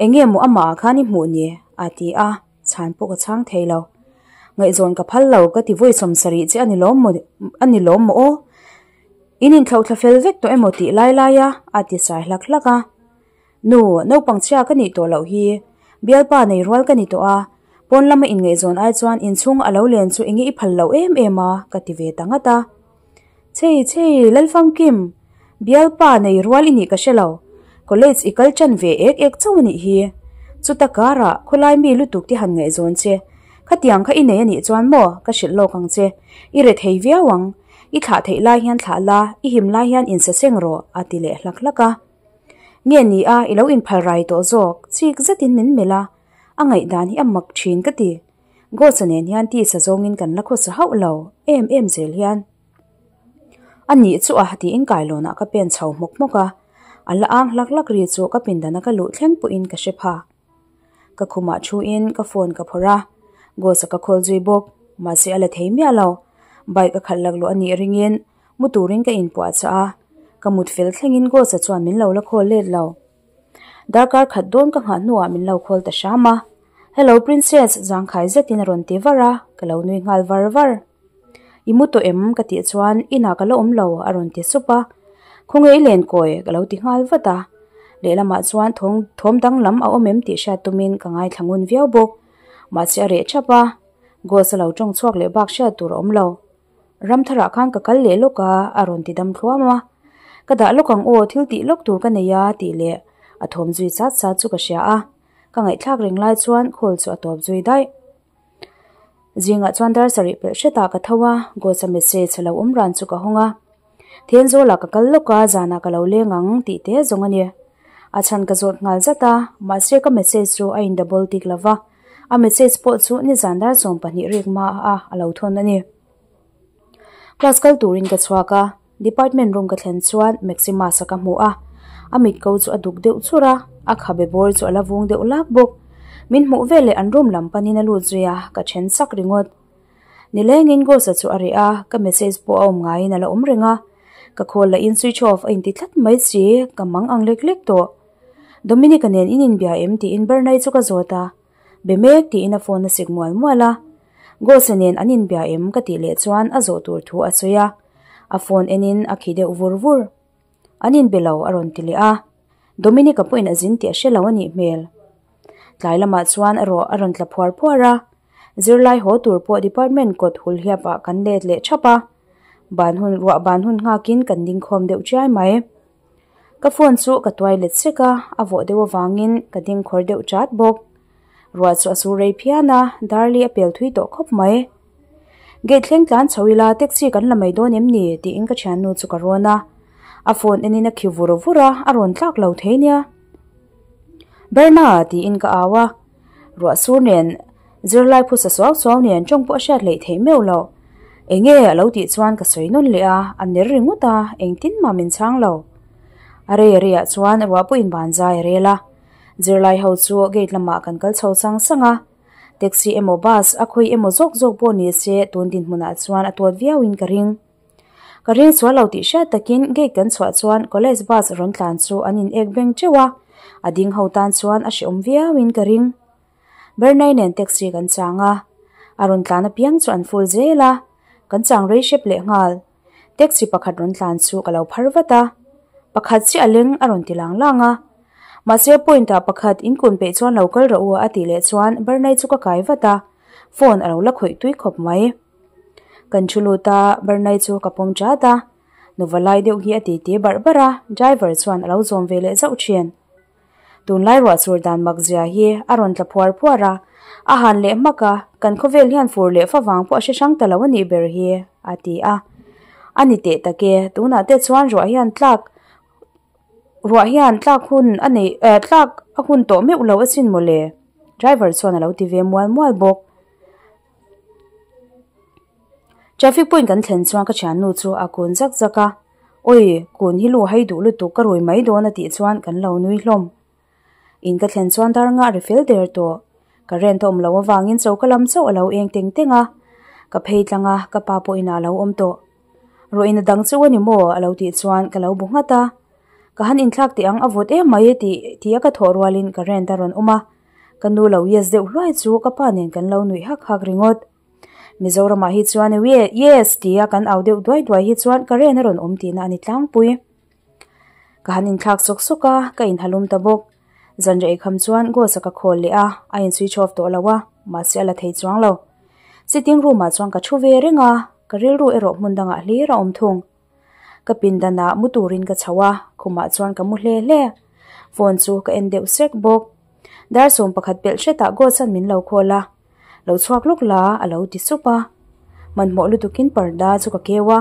Eng nge maw amah ah khan i hmuh ni? a ti a, chhan pawh ka chhang thei lo. Ngaihzawn ka phal lo ka ti vawi sawmsarih che a ni lawm maw a ni lawm maw aw? In inthlauhthla fel vek tawh emaw tih lai lai a a ti sai hlak hlak a. Nu, naupang chhia ka nih tawh loh hi. Bialpa nei rual ka ni tawh a, pawn lama inngaihzawn ai chuan inchhung a lo len chu enge i phal loh em em a, ka ti ve ta ngat a. Chei chei, Lalfamkim, bialpa nei rual i nih ka hre lo. College i kal tan ve ek ek chauh a nih hi. Chuta karah khawlai mi lutuk te han ngaihzawn che. Khatiang kha i nei a nih chuan maw, ka hrilh lawk ang che. I re thei viau ang. I thlah theih lai hian thlah la, i him lai hian insaseng rawh, a ti leh hlak hlak a. Nge ni a, i lo inphal rai tawh zawk, chik zetin min melh a, a ngaihdan hi a mak thin ka ti. Ghost-a nen hian tisa zawngin kan la khawsa hauh lo, em em zel hian. A nih chu a tiin kailawnah ka pen chho hmawk hmawk a, a la ang hlak hlak ri chu ka pindana ka luh thleng pawhin ka hre pha. Ka khumah thuin ka phone ka phawrh a, Ghost-a ka call zui bawk, mahse a la thei miah lo. Bike a khalh laklawh a nih ringin Mu turin ka inpuahchah a, ka mut fel thlengin Ghost-a chuan min lo la khawl let lo. Darkar khat dawn ka nghah hnuah min lo khawl ta hram a. Hello Princess, zangkhai zetin a rawn ti var a, ka lo nui nghal var var. I mu tawh em? ka tih chuan inah ka la awm lo a rawn ti sup a. Khawnge i len kawi? ka lo ti nghal vat a. Lehlamah chuan thawm danglam a awm em tih hriat tumin ka ngaithla ngun viau bawk. Mahse a reh thap a, Ghost-a lo tawng chhuak leh bak hriat tur a awm lo. Ramtharah khan ka kal leh lawk a, a rawn ti dam thluam a. Ka dah lawk ang aw, thil tih lawk tur ka nei a tih leh a thawm zui chat chat chu ka hria a. Ka ngaihthlak reng lai chuan call chu a tawp zui daih. Zingah chuan dar sarih pelh hretah ka tho a, Ghost-a message a lo awm ran chu ka hawng a. Thenzawl-ah ka kal lawk a, zanah ka lo leng ang tih te zawng a ni. A chhan ka zawt nghal zat a, mahse ka message chu a in double tick lova. A message pawh chu nizan dar 12 rik hma a a lo thawn a ni. Class kal turin ka chhuak a. Department room ka thlen chuan Maximus-a ka hmu a, a mit ko chu a duk deuh chur a, a khabe bawr chu a la vung deuh lak bawk. Min hmuh veleh an room lam panin a lut zui a, ka then sak ringawt. Nilengin Ghost-a chu a reh a, ka message pawh a awm ngaiin a la awm reng a. Ka call lahin switch off a inti tlat mai si, ka mang ang lek lek tawh. Dominic-a nen in inbia em tiin Bernay chu ka zawt a, Be mek tiin a phone a sik mual mual a. Ghost-a nen an inbia em ka tih leh chuan a zawh tur thu a sawi a, a phone enin a khi deuh vur vur. An inbe lo a rawn ti leh a, Dominic-a pawhin a zin tih a hre lo a nih hmel. Tlai lamah chuan a rawh a rawn tla phuar phuar a, zirlai haw tur pawh department kawt hul hiapah kan let leh thap a, ban hun ruah ban hun nghakin kan ding khawm deuh chiai mai. Ka phone chu ka tuai let sek a, a vawh deuh avangin ka ding khawr deuh chat bawk. Ruah chu a sur rei phian a, Darli a pel thui tawh khawp mai. Gate thleng tlan chho ila taxi kan la mai dawn em ni? tiin ka thiannu chu ka rawn a. A phone enin a khi vur vur a, a rawn tlak lo thei nia. Berna! tiin ka au a. Ruah sur nen zirlai phusa suau suau nen tawng pawh a hriat hleih theih meuh loh. Enge a lo tih chuan ka sawi nawn leh a, a ner ringawt a, engtin mah min chhang lo. A rei a reiah chuan ruah pawhin ban zai a rel a. Zirlai ho chu gate lamah kan kal chho sang sang a. Taxi emaw bus a khawi emaw zawk zawk pawh ni se tun dinhmunah chuan a tuat viauin ka ring. Ka ring sual lo tih hriat takin gate kan chhuah chuan college bus rawn tlan chu an in ek beng teuh a, a ding ho tan chuan a hrehawm viauin ka ring. Bernay nen taxi kan chang a, a rawn tlan apiang chu an full zel a, kan chang rei hrep leh nghal. Taxi pakhat rawn tlan chu ka lo phar vat a, pakhat chiah a leng a rawn ti lang lang a. Mahse point ah pakhat in kun peih chuan lo kal rawh u a tih leh chuan Bernay chu ka kai vat a, phone a lo la khawih tui khawp mai. Kan thu lut a, Bernay chu ka pawm chat a, nuva lai deuh hi a ti ti barh barh a, driver chuan a lo zawm ve leh zauh thin. Tunlai ruah chur dan mak zia hi a rawn tla phuar phuar a, a han leh hmak a, kan khawvel hian fur leh favang pawh a hre hrang ta lo a nih ber hi, a ti a. A ni teh tak e, tunah te chuan ruah hian tlak ruah hian tlak hun a neih eh tlak a hun tawh meuh lo asin mawle, driver chuan a lo ti ve mual mual bawk. Traffic point kan thlen chuan ka thiannu chu a kun zak zak a, Awi, kun hi lu hai duh lutuk ka rui mai dawn a tih chuan kan lo nui hlawm. In ka thlen chuan dar ngah ri fel der tawh. Current a awm loh avangin choka lam chauh a lo eng teng teng a. Ka phei tlang a, ka pa pawhin a lo awm tawh. Rawh in a dang chu a ni maw? a lo tih chuan ka lo bu nghat a. Ka han inthlak teh ang a vawt em mai tih ti a ka thawh rualin current a rawn awm a. Ka nu lo yes deuh hluai chu ka pa nen kan lo nuih hak hak ringawt. Mizoramah hi chuan yes tia kan au deuh duai duai hi chuan current a rawn awm tihna a ni tlangpui. Ka han inthlak sawk sawk a, ka inhalum ta bawk. Zanriah eikham chuan Ghost-a ka call leh a, a in switch off tawh lo a, mahse a la thei chuang lo. Sitting room-ah chuan ka thu ve reng a, ka rilru erawh hmun dangah hlir a awm thung. Ka pindanah mu turin ka chho a, khumah chuan ka mu hle hle. Phone chu ka en deuh sek bawk. Dar 11 pelh hretah Ghost-a'n min lo call a, Lo chhuak lawk la a lo ti sup a. Hmanhmawh lutukin parda chu ka keu a.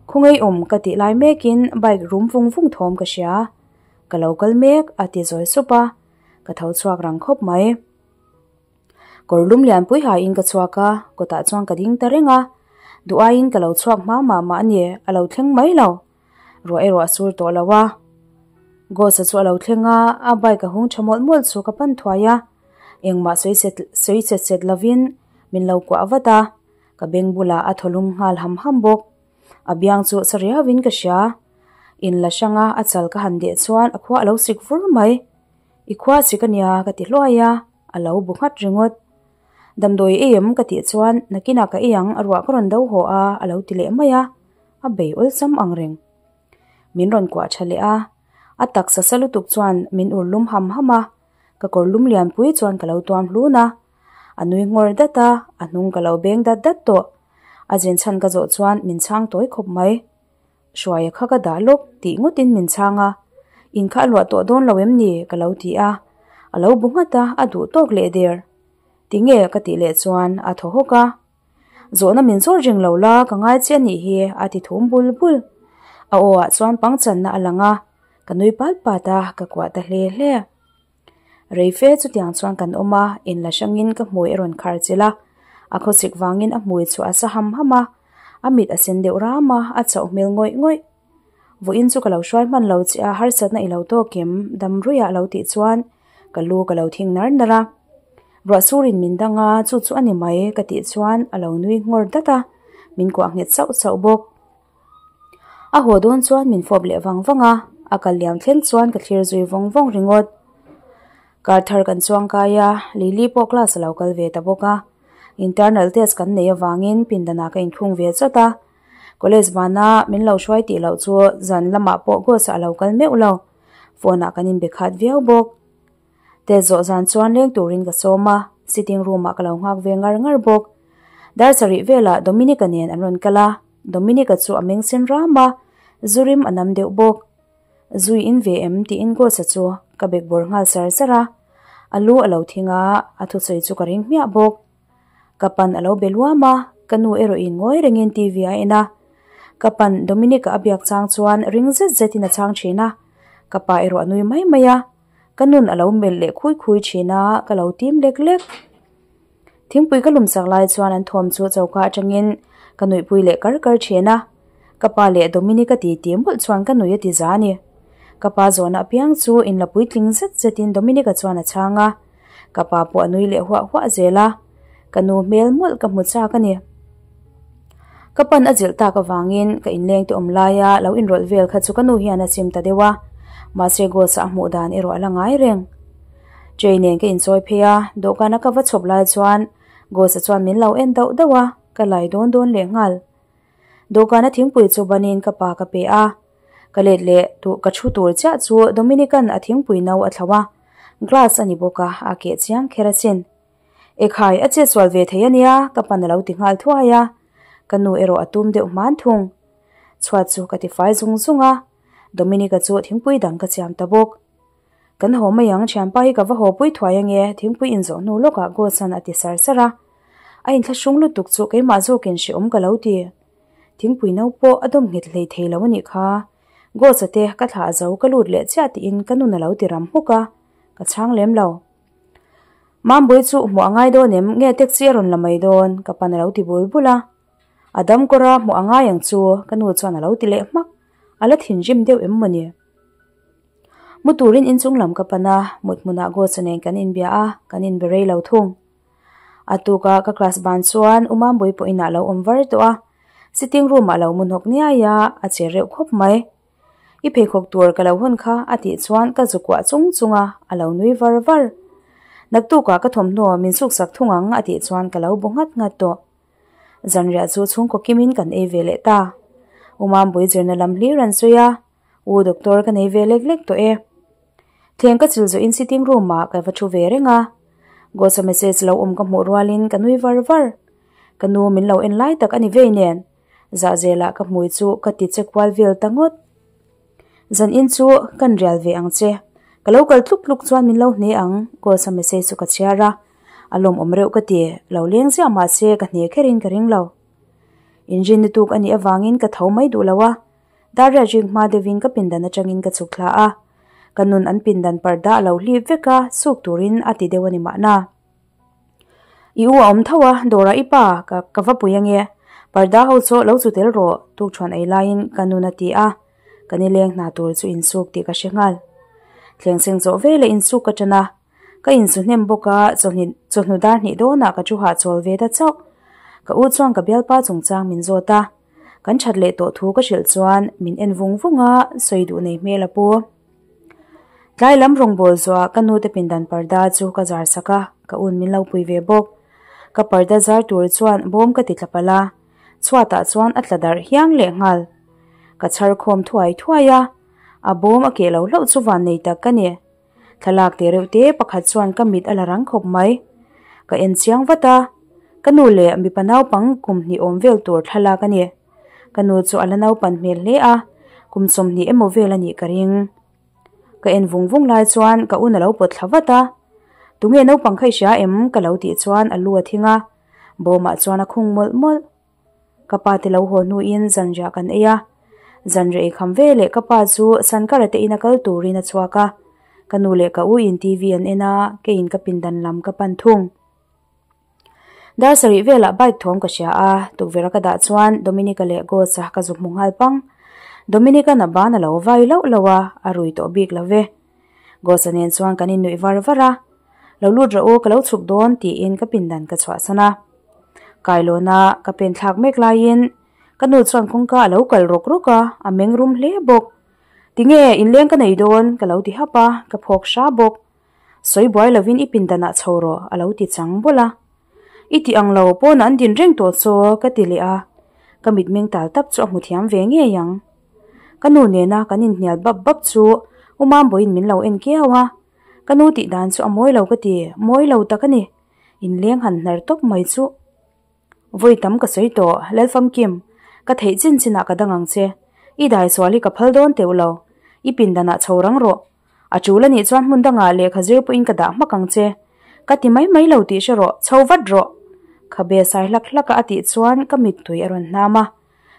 Khawngei awm ka tih lai mekin bike rum vung vung thawm ka hria. Ka lo kal mek a ti zawi sup a. Ka tho chhuak rang khawp mai. Kawr lum lianpui haiin ka chhuak a, kawtah chuan ka ding ta reng a. Duh aiin ka lo chhuak hma mah mah a ni, a lo thleng mai lo. Ruah erawh a sur tawh lo a. Ghost-a chu a lo thleng a, a bike a hung tha mawlh mawlh chu ka pan thuai a. Engmah sawi set sawi set set lovin min lo kuah vat a, ka beng bulah a thaw lum nghal ham ham bawk. A biang chu sa riauin ka hria. In la hranga a chal ka han deh chuan a khua a lo sik vur mai. I khua sik a nia ka ti hluai a, a lo bu nghat ringawt. Damdawi ei em ka tih chuan nakinah ka ei ang a ruah ka rawn do haw a a lo ti leh mai a, a bei awlsam ang reng. Min rawn kuah tha leh a, a taksa sa lutuk chuan min ur lum ham ham a, ka kawr lum lianpui chuan ka lo tuam hlun a, a nui nghawr dat a, a hnung ka lo beng dat dat tawh. A zin chhan ka zawh chuan min chhang tawi khawp mai. Hruaia kha ka dah lawk tih ngawtin min chhang a, in kha a luah tawh dawn lo em ni? ka lo ti a, a lo bu nghat a, a duh tawk leh der. Tinge? ka tih leh chuan a thaw hawk a. Zawhna min zawt reng lo la, ka ngai che a nih hi, a ti thum bul bul. A aw ah chuan pangchanna a lang a, ka nui pat pat a, ka kuah ta hle hle. Rei fe chutiang chuan kan awm a, in la hrangin ka hmui a rawn khar chilh a. A khawsik vangin a hmui chu a sa ham ham a, a mit a sen deuh ram a, a chauh hmel ngawih ngawih. Vawiin chu ka lo hruai hman lo che a, harsatna i lo tawk em? Dam ruih ah lo tih chuan ka lu ka lo thing nar nar a. Ruah surin min dang a, chu chu a ni mai ka tih chuan a lo nui nghawr dat a, min kuah nghet sauh sauh bawk. A haw dawn chuan min fawp leh vang vang a, a kal liam thleng chuan ka thlir zui vawng vawng ringawt. Kar thar kan chuang kai a, Lily pawh class a lo kal ve ta bawk a. Internal test kan nei avangin pindanah ka inkhung ve chawt a. College vana min lo hruai tih loh chu zan lamah pawh Gos-a a lo kal meuh lo. Phone ah kan inbe khat viau bawk. Test zawh zan chuan leng turin ka sawm a, sitting room ah ka lo nghak ve ngar ngar bawk. Dar sarih velah Dominic-a nen an rawn kal a, Dominic-a chu a meng sen ram a, zu rim a nam deuh bawk. Zui in ve em tiin Gos-a chu ka bek bawr nghal sar sar a, a lu a lo thing a, a thusawi chu ka ring hmiah bawk. Ka pan a lo be luam a, ka nu erawh in ngawi rengin TV a en a. Ka pan Dominic-a a biak chang chuan ring zet zetin a chhang thin a, ka pa erawh a nui mai mai a. Ka nun a lo melh leh khui khui thin a, ka lo tim lek lek. Thingpui ka lum sak lai chuan an thawm chu choka atangin ka nuihpui leh kar kar thin a. Ka pa leh Dominic-a titi mawlh chuan ka nui a ti za a ni. Ka pa zawhna apiang chu inla puitling zet zetin Dominic-a chuan a chhang a. Ka pa pawh a nui leh huah huah zel a, ka nu hmel mawlh ka hmu chak a ni. Ka pan a zilh tak avangin ka inleng te awm laia lo inrawlh vel kha chu ka nu hian a chim ta deuh a, mahse Gos-a a hmuh dan erawh a la ngai reng. Jay nen ka inchawi phei a, dawhkana ka va chhawp lai chuan Gos-a chuan min lo en dauh dauh a, ka lai dawn dawn leh nghal. Dawhkana thingpui chu banin ka pa ka pe a, ka let leh duh ka thu tur chiah chu Dominican a thingpui no a thlo a, glass a ni bawk a, a keh chiang kher asin. Ekhai a chetsual ve thei ania ka pan a lo ti nghal thuai a, ka nu erawh a tum deuh hman thung. Chhuat chu ka tifai zung zung a, Dominic-a chu thingpui dang ka siam ta bawk. Kan haw mai ang, thianpa hi ka va haw pui thuai ange, thingpui inzawh hnu lawkah Gos-a'n a ti sar sar a. A inthlahrung lutuk chu keimah zawkin hrehawm ka lo ti. Thingpui no pawh a dawm nghet hlei thei lo a nih kha. Gos-a te ka thlah zo ka lut leh chiah tiin ka nun a lo ti ram hmuk a, ka chhang lem lo. Mambui chu hmuh a ngai dawn em? Nge taxi a rawn la mai dawn? Ka pan a lo ti bul bul a. A dam kawr a hmuh a ngai ang chu ka nu chuan a lo ti leh hmak. A la thinrim deuh em mawni? Mu turin inchung lam ka pan a, mut hmunah Gos-a nen kan inbia a, kan inbe rei lo thung. A tuka ka class ban chuan u Mambui pawh inah lo awm var tawh a, sitting room ah lo mu hnawk niai a, a che reuh khawp mai. I pheikhawk tur ka lo hawn kha a tih chuan ka zu kuah chung chung a, a lo nui var var. Naktukah ka thawmhnaw min suksak thung ang a tih chuan ka lo bu nghat nghat tawh. Zanriah chu chhungkaw kimin kan ei ve leh ta. U Mambui zirna lam hlir an sawi a, U doctor ka nei ve lek lek tawh e. Thleng ka chil zawhin sitting room ah ka va thu ve reng a. Gos-a message lo awm ka hmuh rualin ka nui var var. Ka nu min lo en lai tak a ni vei nen. Zah zelah ka hmui chu ka ti che kual vel ta ngawt. Zan in chu kan rial ve ang che. Ka lo kal tluk tluk chuan min lo hne ang, Gos-a message chu ka chhiar a. A lawmawm reuh ka ti, lo leng ziah mahse ka hne kherin ka ring lo. Inrinni tuk a nih avangin ka tho mai duh lo a. Dar riat ring hma deuhin ka pindan atangin ka chhuk thla a, ka nun an pindan parda a lo hlip vek a, suk turin a ti deuh a ni mahna. I u a awm tho a, dawrah i pa ka ka va pui ange, parda ho chu lo chu tel rawh, tukṭhuan ei laiin ka nun a ti a, ka nileng hna tur chu insuk tih ka hre nghal. Thleng seng zawh veleh insuk ka ṭan a, ka insu hnem bawk a, chawhni chawhnu dar hnih dawnah ka thu hahchawl ve ta chauh. Ka u chuan ka bialpa chungchang min zawt a. Kan that leh tawh thu ka hrilh chuan min en vung vung a, sawi duh nei hmel a pu. Tlai lam rawngbâwl zuah ka nute pindan parda chu ka zar sak a, ka un min lo pui ve bawk. Ka parda zar tur chuan bawm ka ti tla palh a, chhuatah chuan a tla darh hiang leh nghal. Ka chhar khawm thuai thuai a, a bawm a keh lo hlauh chu van nei tak ka ni. Thlalak teh reuh te pakhat chuan ka mit a la rang khawp mai. Ka en chiang vat a, ka nu leh mipa naupang kum hnih awm vel tur thlalak a ni. Ka nu chu a la naupan hmel hle a, kum 20 emaw vel a nih ka ring. Ka en vung vung lai chuan ka un a lo pawt thla vat a, Tunge naupang kha i hria em? ka lo tih chuan a lu a thing a, bawmah chuan a khung mawlh mawlh. Ka pa te lo haw hnuin zanriah kan ei a, zanriah ei kham veleh ka pa chu Sankara te ina kal turin a chhuak a, ka nu leh ka u in TV an en a, keiin ka pindan lam ka pan thung. Dar sarih velah bike thawm ka hria a, tukverh a ka dah chuan Dominica leh Gos-a ka zu hmu nghal pang. Dominic-a'n a ban a lo vai lauh lauh a, a rui tawh bik lo ve. Gos-a nen chuan kan innuih var var a, Lo lut rawh u, ka lo chhuk dawn tiin ka pindan ka chhuahsan a. Kailawna ka pen thlak mek laiin ka nu chuan kawngka a lo kal rawk rawk a, a meng rum hle bawk. Tinge inleng ka nei dawn? ka lo ti hap a, ka phawk hra bawk. Sawi buai lovin i pindanah chho rawh a lo ti chang bawlh a. I tih ang lo pawn an din reng tawh chaw ka ti leh a, ka mitmeng tal tap chu a hmu thiam ve ngei ang. Ka nu nena kan inhnial bap bap chu U Mambawiin min lo en kiau a, ka nu tih dan chu a mawi lo ka ti, mawi lo tak a ni. Inleng han hnar tawp mai chu. Vawi tam ka sawi tawh, Lalfamkim, ka theih chin chinah ka dang ang che. I dai sual hi ka phal dawn teuh lo. I pindanah chho rang rawh. A tul a nih chuan hmun dangah lehkha zir pawhin ka dah hmak ang che. Ka ti mai mai lo tih hre rawh, chho vat rawh! Khabe sai hlak hlaka a tih chuan ka mittui a rawn hnam a.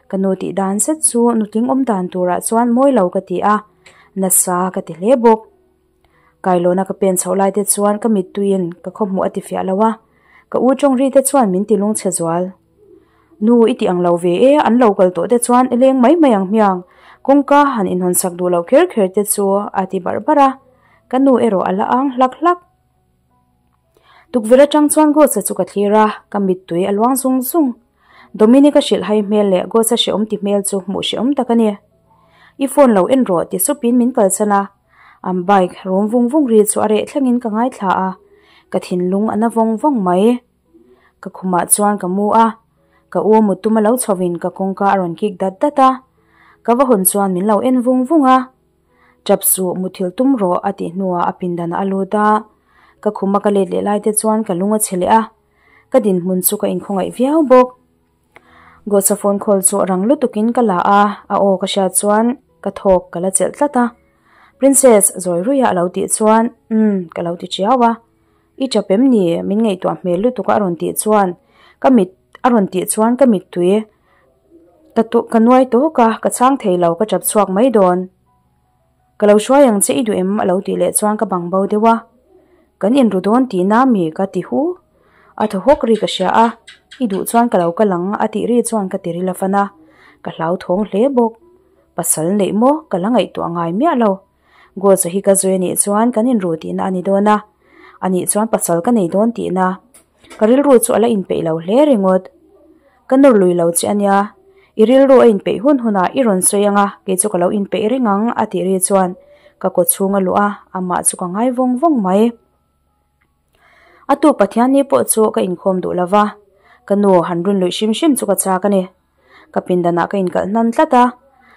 Ka nu tih dan zet chu nutling awm dan turah chuan mawi lo ka ti a, nasa ka ti hle bawk. Kailawna ka pen chhoh lai te chuan ka mittuiin ka khawhmuh a ti fiah lo a, ka u tawngri te chuan min ti lungchhe zual. Nu i tih ang lo ve e, an lo kal tawh te chuan i leng mai mai ang hmiang, kawngka han inhawn sak duh loh kher kher te chu a ti barh barh a, ka nu erawh a la ang hlak hlak. Tukverh atang chuan Ghost-a chu ka thlir a, ka mittui a luang zung zung. Dominic-a hrilh hai hmel leh Ghost-a hrehawm ti hmel chu hmuh hrehawm tak a ni. I phone lo en rawh ti supin min kalsan a, an bike rum vung vung ri chu a reh thlengin ka ngaithla a, ka thinlung a na vawng vawng mai. Ka khumah chuan ka mu a, ka u mut tuma lo chhovin ka kawngka a rawn kik dat dat a, ka va hawn chuan min lo en vung vung a. Tap suh, muthilh tum rawh a tih hnuah a pindan a lut a, ka khuma ka let leh lai te chuan ka lung a chhe leh a, ka dinhmun chu ka inkhawngaih viau bawk. Gawsa phone call chu rang lutukin ka la a, a aw ka hriat chuan ka thawk ka la chelh tlat a. Princess, zawi ruia a lo tih chuan, Umm, ka lo ti chiau a. I tap em ni? Min ngaihtuah hmel lutuk a rawn tih chuan ka mit a rawn tih chuan ka mittui ka ka nuai tawk a, ka chhang thei lo, ka tap chhuak mai dawn. Ka lo hruai ang che i duh em? A lo tih leh chuan ka bang bo deuh a. Kan inru dawn tihna mi ka ti hu. A thaw hawk ri ka hria a, i duh chuan ka lo kal ang a tih ri chuan ka ti ril a fan a, ka hlauthawng hle bawk. Pasal neih maw ka la ngaihtuah ngai miah lo. Gold hi ka zui anih chuan kan inru tihna a ni dawn a, anih chuan pasal ka nei dawn tihna. Ka rilru chu a la inpeih lo hle ringawt. Ka nawr lui lo che ania, i rilru a inpeih hun hunah i rawn sawi anga kei chu ka lo inpeih reng ang a tih ri chuan ka kaw chhung a luh a, amah chu ka ngai vawng vawng mai. A tuk Pathianni pawh chu ka inkhawm duh lova, ka nu han run luih hrim hrim chu ka chak a ni. Ka pindanah ka inkalh hnan tlat a,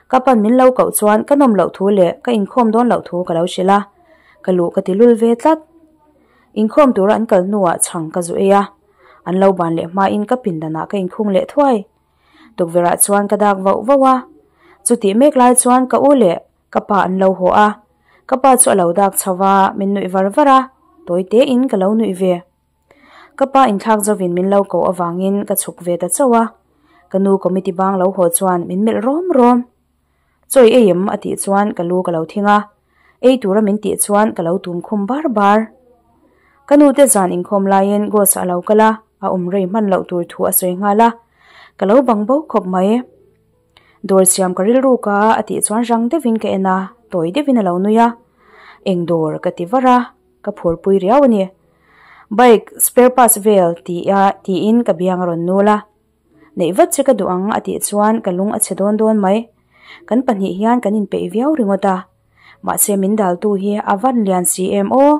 ka pan min lo koh chuan ka nawm loh thu leh ka inkhawm dawn loh thu ka lo hrilh a, ka luh ka ti lul ve tlat. Inkhawm tura an kal hnuah chhang ka zu ei a, an lo ban leh hmain ka pindanah ka inkhung leh thuai. Tukverhah chuan ka dak vauh vauh a, chutih mek lai chuan ka u leh Ka pa an lo haw a, ka pa chu a lo dak chho va, min nuih var var a, tawi tein ka lo nuih ve. Ka pa inthlak zovin min lo koh avangin ka chhuk ve ta chauh a, ka nu committee bang lo haw chuan min melh rawm rawm. Chawi ei em a tih chuan ka lu ka lo thing a, ei tura min tih chuan ka lo tum khum bar bar. Ka nu te zan inkhawm laiin Gos a lo kal a, a awm rei hman loh tur thu a sawi nghal a, ka lo bang bo khawp mai. Dawr siam ka rilru ka a tih chuan rang deuhin ka en a, tawi deuhin a lo nui a. Eng dawr ka ti var a, ka phurpui riau a ni. Bike spare parts vel ti a tiin ka biang a rawn nul a. Neih vat che ka duh ang a tih chuan ka lung a chhe dawn dawn mai. Kan pahnih hian kan inpeih viau ringawt a. Mahse min daltu hi a van lian si em aw.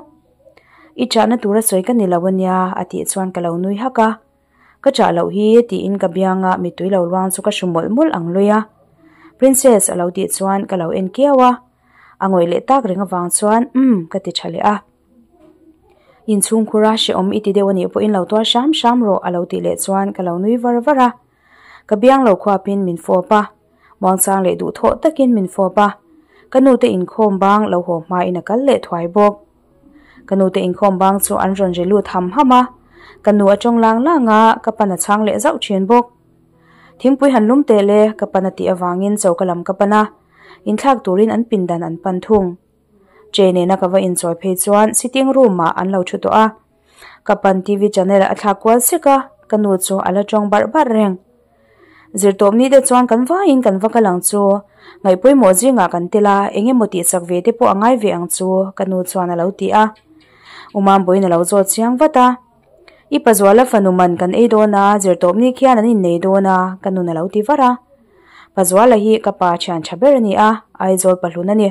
I chahna tura sawi ka ni lo a nia a tih chuan ka lo nui hak a. Ka chah loh hi tiin ka bianga mittui lo luang chu ka hru mawlh mawlh ang lui a. Princess a lo tih chuan ka lo en kiau a, a ngawih leh tak reng avang chuan umm ka ti tha leh a. Inchhungkhura hrehawm i ti deuh anih pawhin lo tuar hram hram rawh a lo tih leh chuan ka lo nui var var a. Ka biang lo khuapin min fawp a, muangchang leh duhthawh takin min fawp a, ka nute inkhawm bang lo haw hmain a kal leh thuai bawk. Ka nute inkhawm bang chu an rawn ri lut ham ham a, ka nu a tawng lang lang a, ka pan a chhang leh zauh thin bawk. Thingpui han lum teh le, ka pan a tih avangin choka lam ka pan a, inthlak turin an pindan an pan thung. Che nena ka va inchawi phei chuan sitting room ah an lo thu tawh a, ka pan TV channel a thlak kual sek a, ka nu chu a la tawng barh barh reng. Zirtawpni te chuan kan vaiin kan va kal ang chu. Ngaih pawimawh zingah kan tel a, eng emaw tihchak ve te pawh a ngai ve ang chu, ka nu chuan a lo ti a. U Mambawiin a lo zawt chiang vat a. I Pazuala fanu man kan ei dawn a, zirtawpni khian an innei dawn a, ka nun a lo ti var a. Pazuala hi ka pa thian tha ber a ni a, Aizawl pahlun a ni.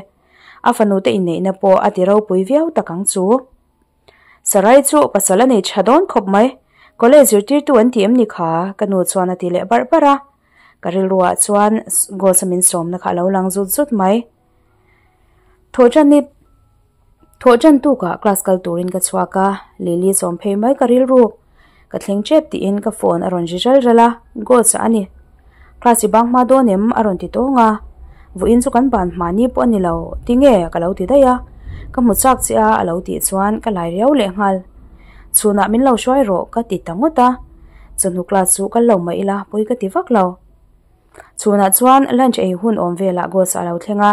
A fanu te inneihna pawh a ti ropui viau tak ang chu. Sarai chu pasal a nei tha dawn khawp mai, college zirtirtu an ti em ni kha? Ka nu chuan a ti leh barh barh a. Ka rilruah chuan Ghost-a min sawmna kha a lo lang zut zut mai. Thawhṭan i Thawhṭan tukah class kal turin ka chhuak a, Lily sawm phei mai ka rilru. Ka thleng ṭep tiin ka phone a rawn ri ral ral a, Ghost-a a ni. Class i bang hma dawn em? a rawn ti tawng a. Vawiin chu kan ban hma ni pawh a ni lo, tinge? ka lo ti daih a. Ka hmu chak che a a lo tih chuan ka lai riau leh nghal. Chhunah min lo hruai rawh ka ti ta ngawt a. Chawhnu class chu kal lo mah ila pawi ka ti vak lo. Chhunah chuan lunch ei hun awm velah Ghost-a a lo thleng a.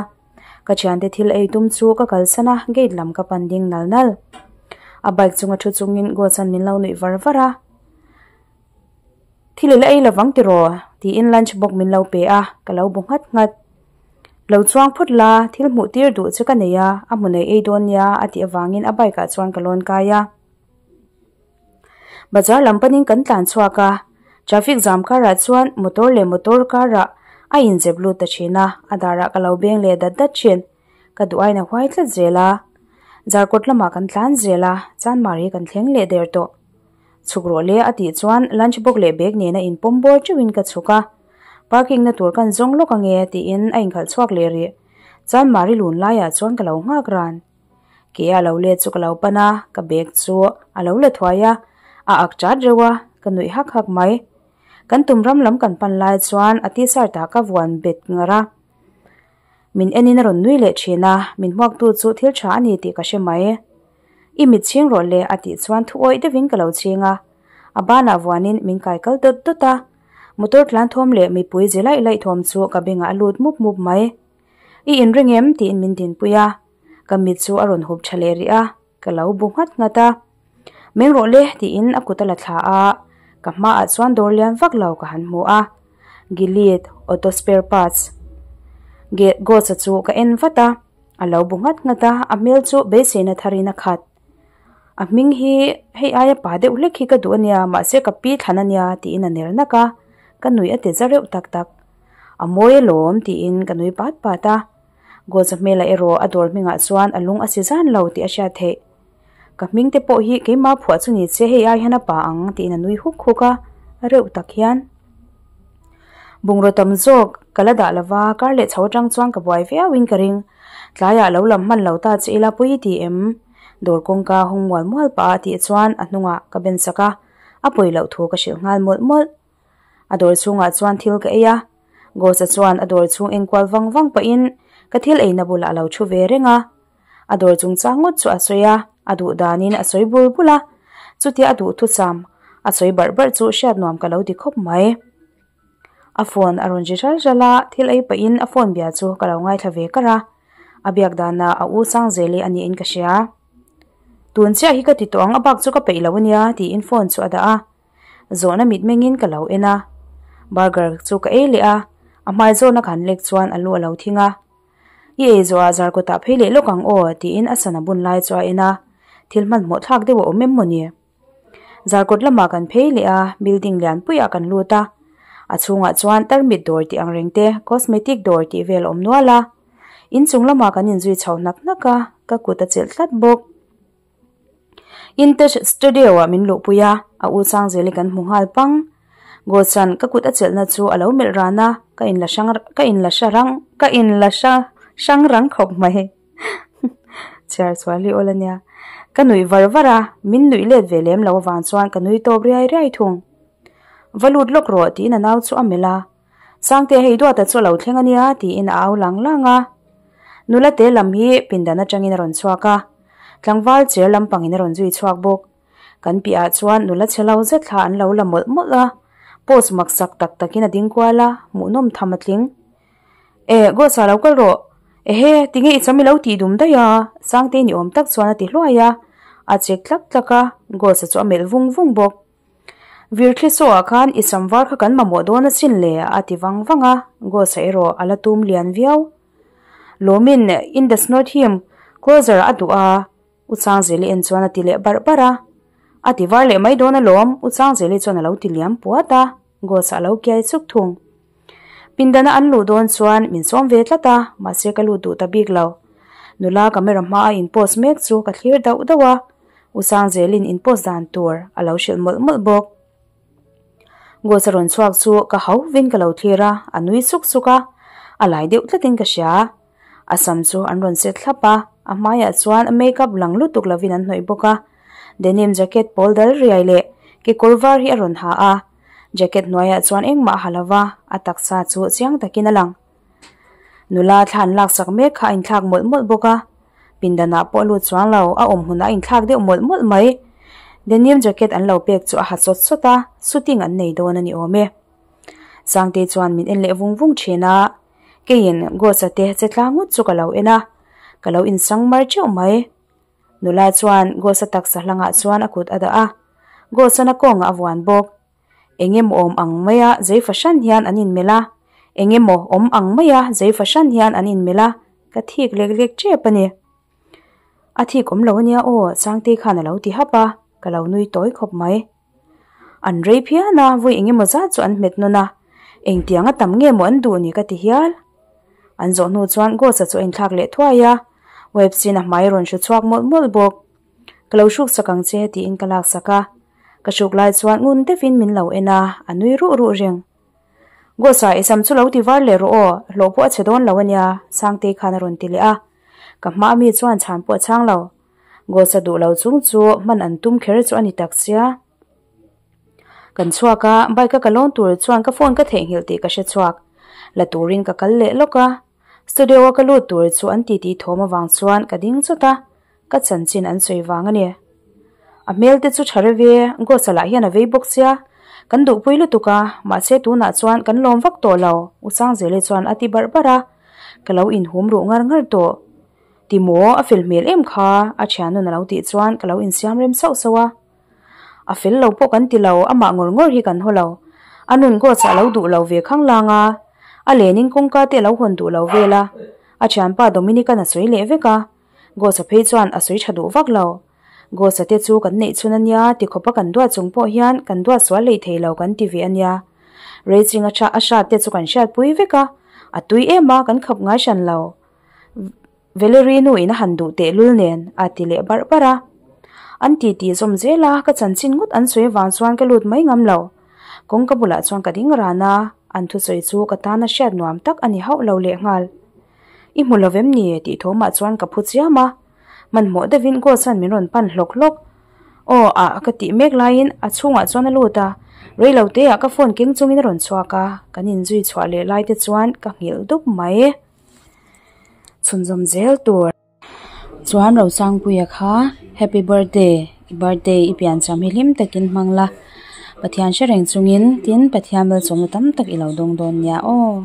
Ka thiante thil ei tum chu ka kalsan a, gate lam ka pan ding nal nal. A bike chunga thu chungin Ghost-a'n min lo nuih var var a. Thil i la ei lovang tiraw? tiin lunch bawk min lo pe a, ka lo bu nghat nghat. Lo chuang phawt la, thil hmuh tir duh chu ka nei a, a hmu nei ei dawn nia a tih avangin a bike ah chuan ka lawn kai a. Bazar lam panin kan tlan chhuak a, traffic jam karah chuan motor leh motor karah a inzep lut ta thin a, a darah ka lo beng leh dat dat thin. Ka duh aiin a huai tlat zel a. Zarkawt lamah kan tlan zel a, Chanmari kan thleng leh der tawh. Chhuk rawh le a tih chuan lunch box leh bag nena inpawm bawr teuhin ka chhuk a. Parking na tur kan zawng lawk ange tiin a inkhalh chhuak leh rih. Chanmari lun laiah chuan ka lo nghak ran. Ke a lo let chu ka lo pan a, ka bag chu a lo la thuai a, a ak chat reuh a, ka nuih hak hak mai. Kan tum ram lam kan pan lai chuan a t-shirt ah ka vuan bet ngar a. Min en in a rawn nui leh thin a, min hmuaktu chu thil tha a ni tih ka hre mai. I mit chhing rawh le a tih chuan thu awih deuhin ka lo chhing a, a banah vuanin min kai kal dawt dawt a. Motor tlan thawm leh mipui ze laih laih thawm chu ka bengah a lut mup mup mai. I inring em? tiin min dinpui a, ka mit chu a rawn hup tha leh rih a, ka lo bu nghat nghat a. Meng rawh le tiin a kut a la thla a, ka hmaah chuan dawr lian vak lo ka han hmu a, Gilead Auto Spare Parts ge Ghost-a chu ka en vat a, a lo bu nghat nghat a, a hmel chu beiseina tharin a khat. A hming hi hei aia pa deuh hlek hi ka duh a nia, mahse ka pi thlan a nia tiin a ner nak a, ka nui a ti za reuh tak tak. A mawi alawm tiin ka nui pat pat a, Ghost-a hmelah erawh a dawr hmingah chuan a lung a si zan lo tih a hriat theih. Ka hming te pawh hi keimah phuah chu ni che hei ai hian a pa ang tiin a nui huk huk a, reuh tak hian. Bungraw tam zawk ka la dah lova kar leh chho atang chuan ka buai viau in ka ring. Tlaiah lo lam hman lo ta che ila pawi ti em? Dawr kawngka hawng mual mual pah a tih chuan a hnungah ka ben sak a, a pawi loh thu ka hrilh nghal mawlh mawlh. A dawr chhungah chuan thil ka ei a, Ghost-a chuan a dawr chhung enkual vang vang pahin ka thil eina bulah a lo thu ve reng a. A dawr chungchang ngawt chu a sawi a, a duh danin a sawi bul bul a, chutia a duh thucham a sawi barh barh chu hriat nuam ka lo ti khawp mai. A phone a rawn ri ral ral a, thil ei pahin a phone bia chu ka lo ngaithla ve kar a, a biak danah a u sang zel i a niin ka hria. Tun chiah hi ka ti tawh ang a bak chu ka peih lo a nia tiin phone chu a dah a, zawhna mitmengin ka lo en a, burger chu ka ei leh a, a hmai zawhna ka han lek chuan a lu a lo thing a. I ei zawhah zar kawtah phei leh lawk ang aw tiin a sana bun lai chu a en a, thil hmanhmawh thlak deuh a awm em mawni? Zar kawt lamah kan phei leh a, building lian puiah kan lut a, a chhungah chuan tarmit dawr tih ang reng te, cosmetic dawr tih vel a awm nual a, inchung lamah kan inzui chho hnak hnak a, ka kut a chelh tlat bawk. Intouch studio ah min luhpui a, a u Sangzeli kan hmu nghal pang. Goshan ka kut a chelhna chu a lo melh ran a, ka in la hrang ka in la hra rang ka in la hra hrang rang khawp mai. Chhiar chhuah hi awl a nia. Ka nuih var var a, min nuih let ve lem lo avang chuan ka nui tawp riai riai thung. Va lut lawk rawh tiin a nau chu a melh a. Sangte hei duata chu a lo thleng a nia tiin a au lang lang a. Nula te lam hi pindan atangin a rawn chhuak a, tlangval chair lampangin a rawn zui chhuak bawk. Kan piahah chuan nula chhe lo zet thla an lo la mawlh mawlh a, post maksak tak takin a ding kual a, hmuhnawm tham a tling. E, Ghost-a lo kal rawh. Ehe, tinge i cham i lo tih dum daih a? Sangte ni awm tak chuan a ti hluai a, a chek tlak tlak a, Ghost-a chu a melh vung vung bawk. Virthli saw ah khan i sam var kha kan mamawh dawn asin le a ti vang vang a, Gos-a erawh a la tum lian viau. Lawmin in does not him closer a duh a, U Changzeli en chuan a ti leh barh barh a. A ti var leh mai dawn alawm, U Changzeli chuan a lo ti liam puat a, Gos-a a lo kiai chuk thung. Pindana an luh dawn chuan min sawm ve tlat a, mahse ka lut duh ta bik lo. Nula camera hma a in post mek chu ka thlir dauh dauh a, U Sangzelin in post dan tur a lo hrilh mawlh mawlh bawk. Gos a rawn chhuak chu ka hau vin ka lo thlir a, a nui suk suk a, a lai deuh tlatin ka hria. A sam chu an rawn set thlap a, a hmaiah chuan make up lang lutuk lovin an hnawih bawk a. Denim jacket pawl dal riai leh kekawr var hi a rawn ha a, Jacket hnuaiah chuan engmah a ha lo va, a taksa chu chiang takin a lang. Nula thla an laksak mek kha a inthlak mawlh mawlh bawk a, pindanah pawh a lut chuang lo, a awm hunah a inthlak deuh mawlh mawlh mai. Denim jacket an lo pek chu a ha sawt sawt a, shooting an nei dawn a ni awm e. Sangtei chuan min en leh vung vung thin a, keiin Ghost-a te che tlang ngawt chu ka lo en a, ka lo insang mar teuh mai. Nula chuan Ghost-a taksa hlangah chuan a kut a dah a, Ghost-an a kawngah a vuan bawk. Eng emaw awm ang maia zei fahran hian an inmelh a, eng emaw awm ang maia zei fahran hian an inmelh a, ka thik lek lek tep a ni. A thik awm lo ania aw, Sangtei khan a lo ti hap a, ka lo nui tawi khawp mai. An rei phian a, vawi eng emaw zat chu an hmet nawn a, engtiang a tam nge maw an duh ni ka ti hial. An zawh hnu chuan Ghost-a chu a inthlak leh thuai a, webs in a hmai a rawn hru chhuak mawlh mawlh bawk. Ka lo hruk sak ang che tiin ka lak sak a, ka hruk lai chuan ngun deuhin min lo en a, a nui ruh ruh reng. Ghost-a i sam chu lo ti var leh rawh aw, hlawh pawh a chhe dawn lo ania, Sangtei khan a rawn ti leh a, ka hma ami chuan chhan pawh a chhang lo. Ghost-a duh lo chung chu hman an tum kher chu a ni tak sia. Kan chhuak a, bike a ka lawn tur chuan ka phone ka theihnghilh tih ka hre chhuak. La turin ka kal leh lawk a, studio a ka lut tur chu an titi thawm avang chuan ka ding chawt a, ka chanchin an sawi vang a ni. A hmel te chu tha reve, Ghost-a lah hian a vei bawk sia, kan duhpui lutuk a, mahse tunah chuan kan lawm vak tawh lo, U Sangzeli chuan a ti barh barh a, ka lo inhum ruh ngar ngar tawh. Ti maw, a fel hmel em kha, a thianun a lo tih chuan ka lo insiam rem sauh sauh a. A fel lo pawh kan ti lo, amah ngawr ngawr hi kan haw lo. A nun Ghost a lo duh lo ve khang lang a, a lenin kawngka te a lo hawn duh lo vel a. A thianpa Dominic-an a sawi leh vek a, Ghost-a phei chuan a sawi tha duh vak lo. Ghost-a te chu kan neih chhun a nia, ti khawpa kan duat chung pawh hian kan duat sual lei thei lo kan ti ve a nia. Racing a a hrat te chu kan hriatpui vek a, a tui em a, kan khap ngai hran lo. Valerie nu in a han duh teh lul nen a ti leh barh barh a. An ti ti zawm zel a, ka chanchin ngawt an sawi avang chuan ka lut mai ngam lo. Kawngka bulah chuan ka ding ran a, an thusawi chu ka tana hriat nuam tak a ni hauh lo lehnghal. I hmu lo vem ni? tih thawmah chuan ka phu chiam a. Hmanhmawh deuhin Ghost-a'n min rawn pan hlawk hlawk. Aw ah ka tih mek laiin a chhungah chuan a lut a, reilo te ah ka phone keng chungin a rawn chhuak a, kan inzui chhuah leh lai te chuan ka nghilh dup mai. Chhunzawm zel tur. Chuan Rosangpuia kha happy birthday, i birthday i piancham hi hlim takin hmang la, Pathian hre reng chungin tin Pathian malsawmna tam tak i lo dawng dawn nia aw.